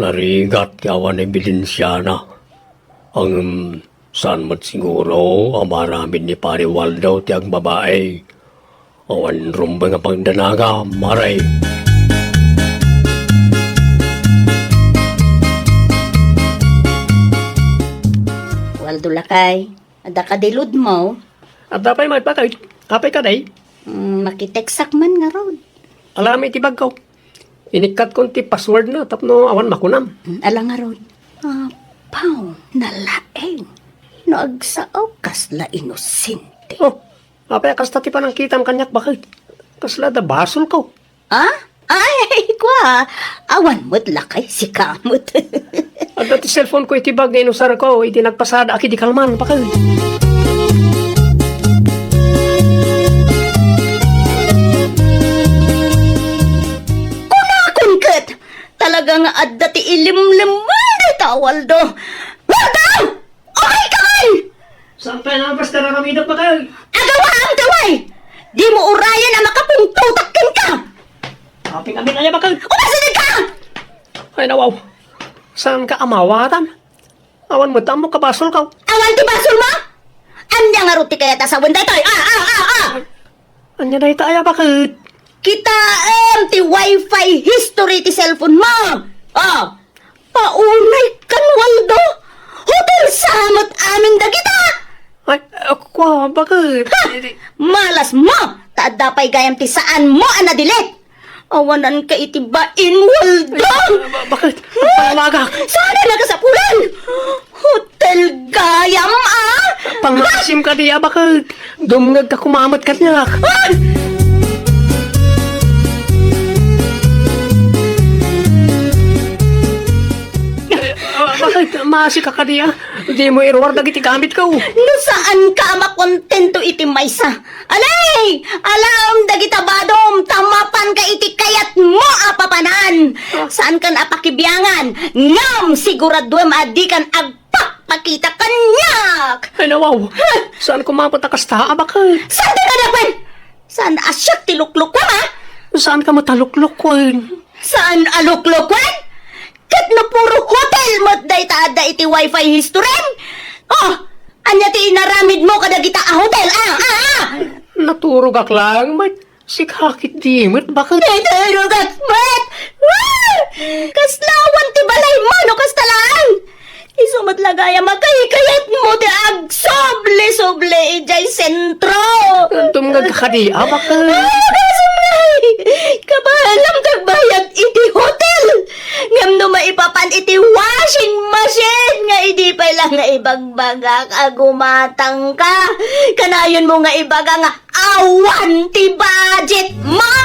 Narigat ti awan ebidensiana. Ngem saan met siguro a maaramid ni Pare Waldo ti agbabae. Awan rumbeng a pagdanaga, Mare. Well, Adto lakay. Adda kadi load mo? Adda pay met, bakit? Apay kadi? Mm, makitext-ak man ngarud. Alam iti bagko. Inikkatkon ti password na tapno awan makunam. Mm, ala ngarud. Apaw, nalaing. No agsao, kasla inosente. Oh, apay a kasta ti panangkitam kaniak, bakit? Kasla da basolko. Ah? Ay, ay, kua. Awan met lakay, sika met. Adda ti cellphone ko iti bag nga inusarko idi nagpasada a kidikal man, bakit? Kunakon ket, talaga nga adda ti ilimlim dayta a Waldo. Waldo! Okay ka man! Saan pay nabas ka raramidok, bakit? Agawaam ti way! Di mo urayan a makapungtotak kenka! Aping amin aya, bakit? Umasideg ka! Ay, nawaw. Saan ka amawatan? Awan met ammok a basolko. Awan ti basolmo? Ania ngarud ti kayat a sawen daytoy? Ah, ah, ah, ah! Ania dayta aya, bakit? Kitaem ti wifi history ti cellphone mo. Oh, paunay kan Waldo. Hotel sa met amin dagita. Ay, ah, kua, bakit? Ha! Malas mo! Ta adda pay gayam ti saan mo a na-delete. Awanan ka iti bain, Waldo! Ay, ba-, bakit? Pangmagak! Saan a nakasapulan? Hotel gayam, ah! Pangmaasim kadi a, bakit? Dumngeg ka kumamet kaniak. Ah! Eh, ah, bakit? Maasi ka kadi a? Di mo iruar dagiti gamitko. No saan ka a makontento iti maysa, alay! Alaem dagita badom, ta mapanka iti kayatmo a papanan. Saankan a pakibiangan, ngem siguraduem a dikan agpakpakita kaniak. Ay, nawaw. Huh? Saan ko mapot a kasta a, bakit? Saan ti kadapen? Saan a siak ti luklukuem, ha? Saan ka met a luklukuem? Saan a luklukuem? Ket no puro hotel met dayta adda iti wifi history? Oh, ania ti inaramidmo kadagita a hotel? Ah, ah, ah! Naturogak laeng met. Sika ket di met, bakit? Naturogak met! Ah! Kasla awan ti balaymo no kasta laeng? Isu met la gayam a kaykayatmo ti agsubli-subli idiay sentro. Dumngeg ka kadi a, bakit? Ah, kasumay! Kabaelam ti agbayad iti hotel. Ngem no maipapan iti washing machine nga idi pay la nga ibagbagak a gumatangka, kanayonmo nga ibaga nga awan ti budgetmo!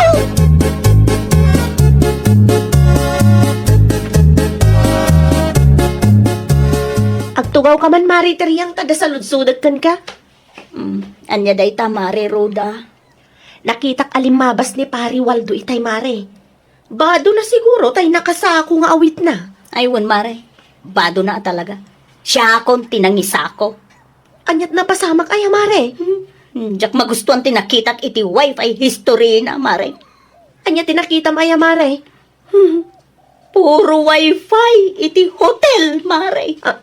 Agtugawka man, Mare, ti riang ta adda saludsodek kenka. Mm, ania dayta, Mare Rhoda? Nakitak a limmabas ni Pari Waldo itay, Mare. Badona siguro tay nakasako nga awitna. Ay, wen, Mare. Badona a talaga. Siakon ti nangisako. Aniat napasamak aya, Mare? Hmm. Diak magustuan ti nakitak iti wifi history na, Mare. Ania ti nakitam aya, Mare? Hmm. Puro wifi iti hotel, Mare. Ah,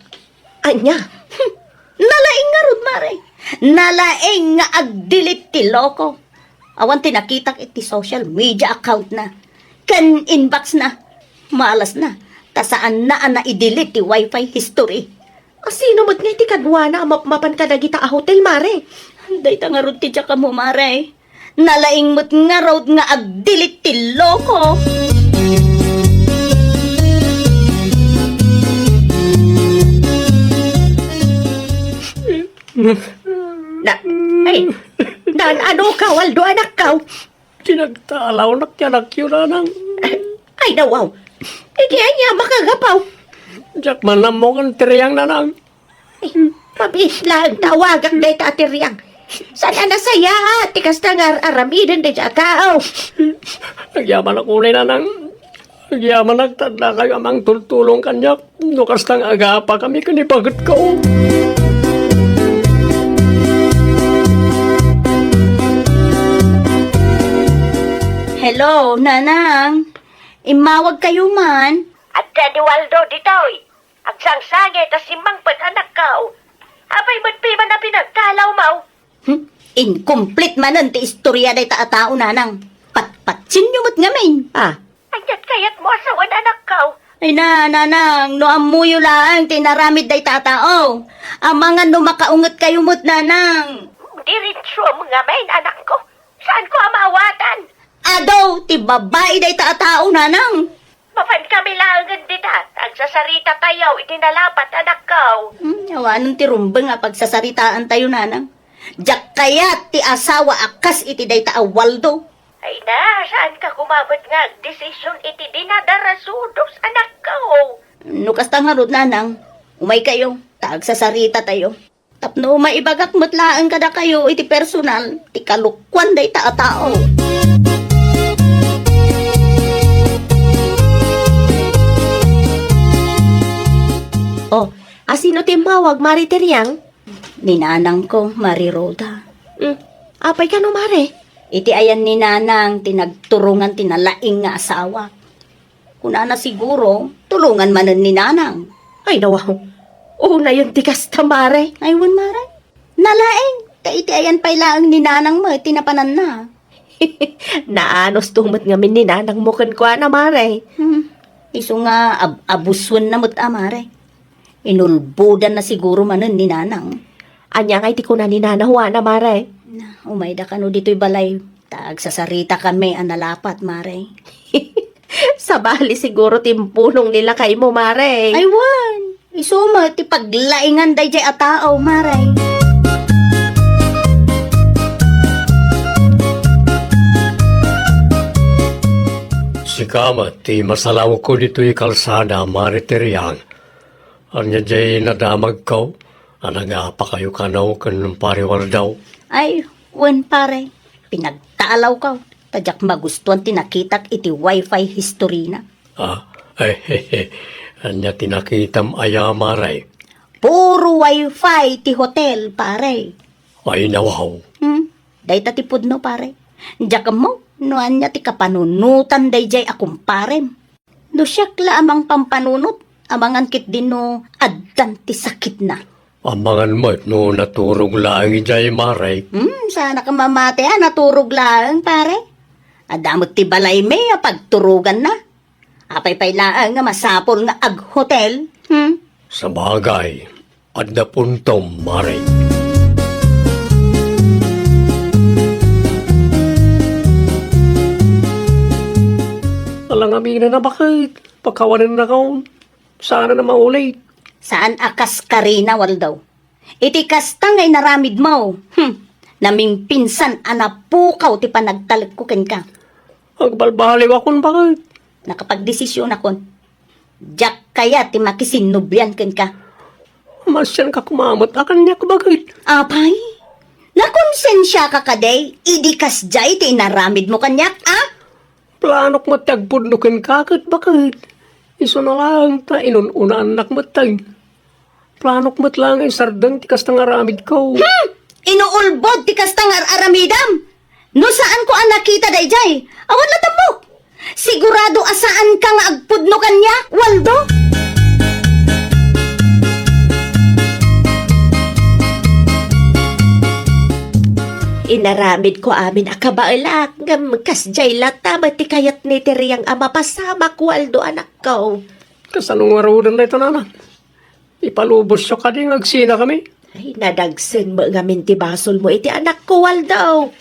ania? Hmm. Nalaing ngarud, Mare. Nalaing nga agdelete ti loko. Awan ti nakitak iti social media account na. Ken inbox na. Malas na. Ta saan na a naidelete ti wifi history. Asino met nga iti kaduana a mapmapan kadagita a hotel, Mare? Dayta ngarud ti diak ammo, Mare. Nalaing met ngarud nga agdelete ti loko. Na, ay, naan-ano ka, Waldo, anakko? Ti nagtalawnak ti anakyo, nanang. Ay, nawaw. Idi ania makagapaw? Diak man ammo ken ti riang, nanang. Ay, mabiit laeng ta awagak dayta a ti riang. Saan a nasayaat ti kasta nga ar-aramiden dayta a tao? Agyamanak unay, nanang. Agyamanak ta addakayo a mangtultulong kaniak no kasta nga agapakami ken ni baketko. Hello, Nanang. Immawagkayo man. Adda ni Waldo ditoy. Agsangsangi ta simmangpet, anakko. Apay met piman a pinagtalawmo? Hmm? Incomplete manen ti istorya dayta a tao, Nanang. Patpatsinyo met ngamin. Ah. Aniat kayatmo a sawen, anakko? Ay na, nanang, no ammoyo laeng ti inaramid dayta a tao. Amangan no makaungetkayo met, nanang. Diretso ngamin, anakko. Saanko a maawatan? Adu ti babai dayta a tao, nanang. Mapankami laengen dita, agsasarita tayo iti nalapat, anakko. Hmm, awanen ti rumbeng a pagsasaritaan tayo, nanang. Diak kayat ti asawa a kas iti dayta a Waldo. Ay na, saanka koma met nga agdesisyon iti dinadarasudos, anakko? No kasta ngarud, nanang, umaykayo, ta agsasarita tayo. Tapno maibagak met laeng kadakayo iti personal ti kalokuan dayta a tao. Oh, asino ti immawag, Mare Teriang? Ni nanangko, Mare Rhoda. Hmm, apay kano, Mare? Iti ayan ni nanang ti nagturongan ti nalaing nga asawa. Kunana siguro, tulongan manen ni nanang. Ay, nawaw. Unayen ti kasta, Mare. Ay, wen, Mare. Nalaing, ta iti ayan pay laeng ni nanang met ti napananna. Naanusto met ngamin ni nanangmo kenkuana, Mare. Hmm. Isu nga ab-, abuswenna met a, Mare. Inulbodanna siguro manen ni nanang. Ania ngay ti kuna ni nana Juana, Mare? Na, umayda kano ditoy balay. Ta agsasaritakami a nalapat, Mare. Sabali siguro ti impunong ni lakaymo, Mare. Ay, wen. Isu met ti paglaingan daydiay a tao, Mare. Sika met ti masalawko ditoy kalsada, Mare Teriang. Ania diay nadamagko a nagapakayo kano ken Pare Waldo? Ay, wen, pare. Pinagtaalawko. Ta diak magustuan ti nakitak iti wifi historyna. Ah, ay, ania ti nakitam aya, Mare? Puro wifi ti hotel, pare. Ay, nawaw. Hmm, dayta ti pudno, pare. Diak ammo no ania ti kapanunotan daydiay a kumparem. No siak la a mangpampanunot, amangan ketdi no addan ti sakitna. Amangan met no naturog laeng idiay, Mare. Hmm, saanak a mamati a naturog laeng, pare. Adda met ti balaymi a pagturoganna. Apay pay laeng nga masapul nga aghotel? Hmm? Sabagay, adda puntom, Mare. Ala ngamin a baket, pakawanennakon. Saan a maulit. Saan a kas karina, Waldo. Iti kasta nga inaramidmo, hmm, namingpinsan a napukaw ti panagtalekko kenka. Agbalbaliwakon, baket. Nakapagdesisyonakon. Diak kayat ti makisinnublian kenka. Masianka koma met a kaniak, baket. Apay? Nakonsensiaka kadi idi kasdiay ti inaramidmo kaniak, a? Planok met ti agpudno kenka ket baket. Isuna laeng ta inun-unaannak met tay. Planok met laeng nga isardeng ti kasta nga aramidko. Hmm! Inuulbod ti kasta nga ar-aramidam! No saanko a nakita daydiay, awan la tambok! Sigurado a saanka nga agpudno kaniak, Waldo? Inaramidko amin a kabaelak, ngem kasdiay latta met ti kayat ni Teriang a mapasamak, Waldo, anakko. Kasano ngaruden dayta, nana? Ipalubosyo kadi nga agsinakami? Ay, nadagsen met ngamin ti basolmo iti anakko, Waldo.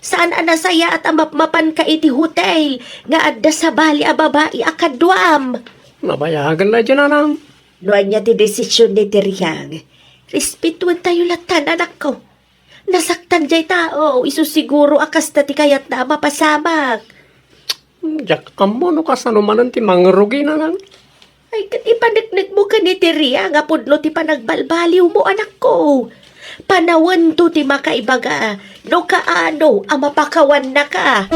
Saan a nasayaat a mapmapanka iti hotel nga adda sabali a babai a kaduam. Nabayagen daydiay, nanang. No ania ti desisyon ni Teriang, respetuentayo lattan, anakko. Nasaktan jay tao, isu siguro a kasta ti kayatna a mapasamak. Diak ammo no kasano manen ti mangrugi, nanang. Ay, ket ipaneknekmo ken ni Teriang a pudno ti panagbalbaliwmo, anakko. Panawento ti makaibaga no kaano a mapakawannaka.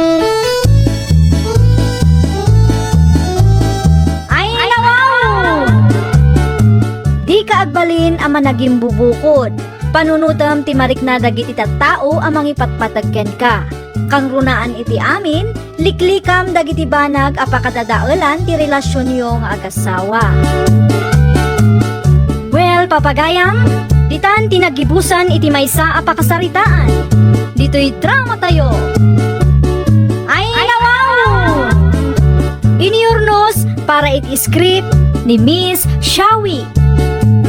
Ay, nawaw! Dika agbalin a managimbubukod. Panunotem ti marikna dagiti tattao a mangipatpateg kenka. Kangrunaan iti amin, liklikam dagiti banag a pakadadaelan ti relasionyo nga agasawa. Well, papagayam, ditan ti naggibusan iti maysa a pakasaritaan. Ditoy drama tayo. Ay, nawaw! Iniyurnos para iti script ni Miss Shawi.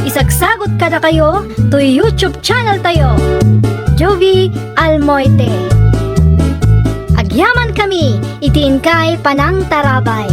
Isagsagut kadakayo toy YouTube channel tayo, Juvie Almoite. Agyaman kami iti inkay panangtarabay.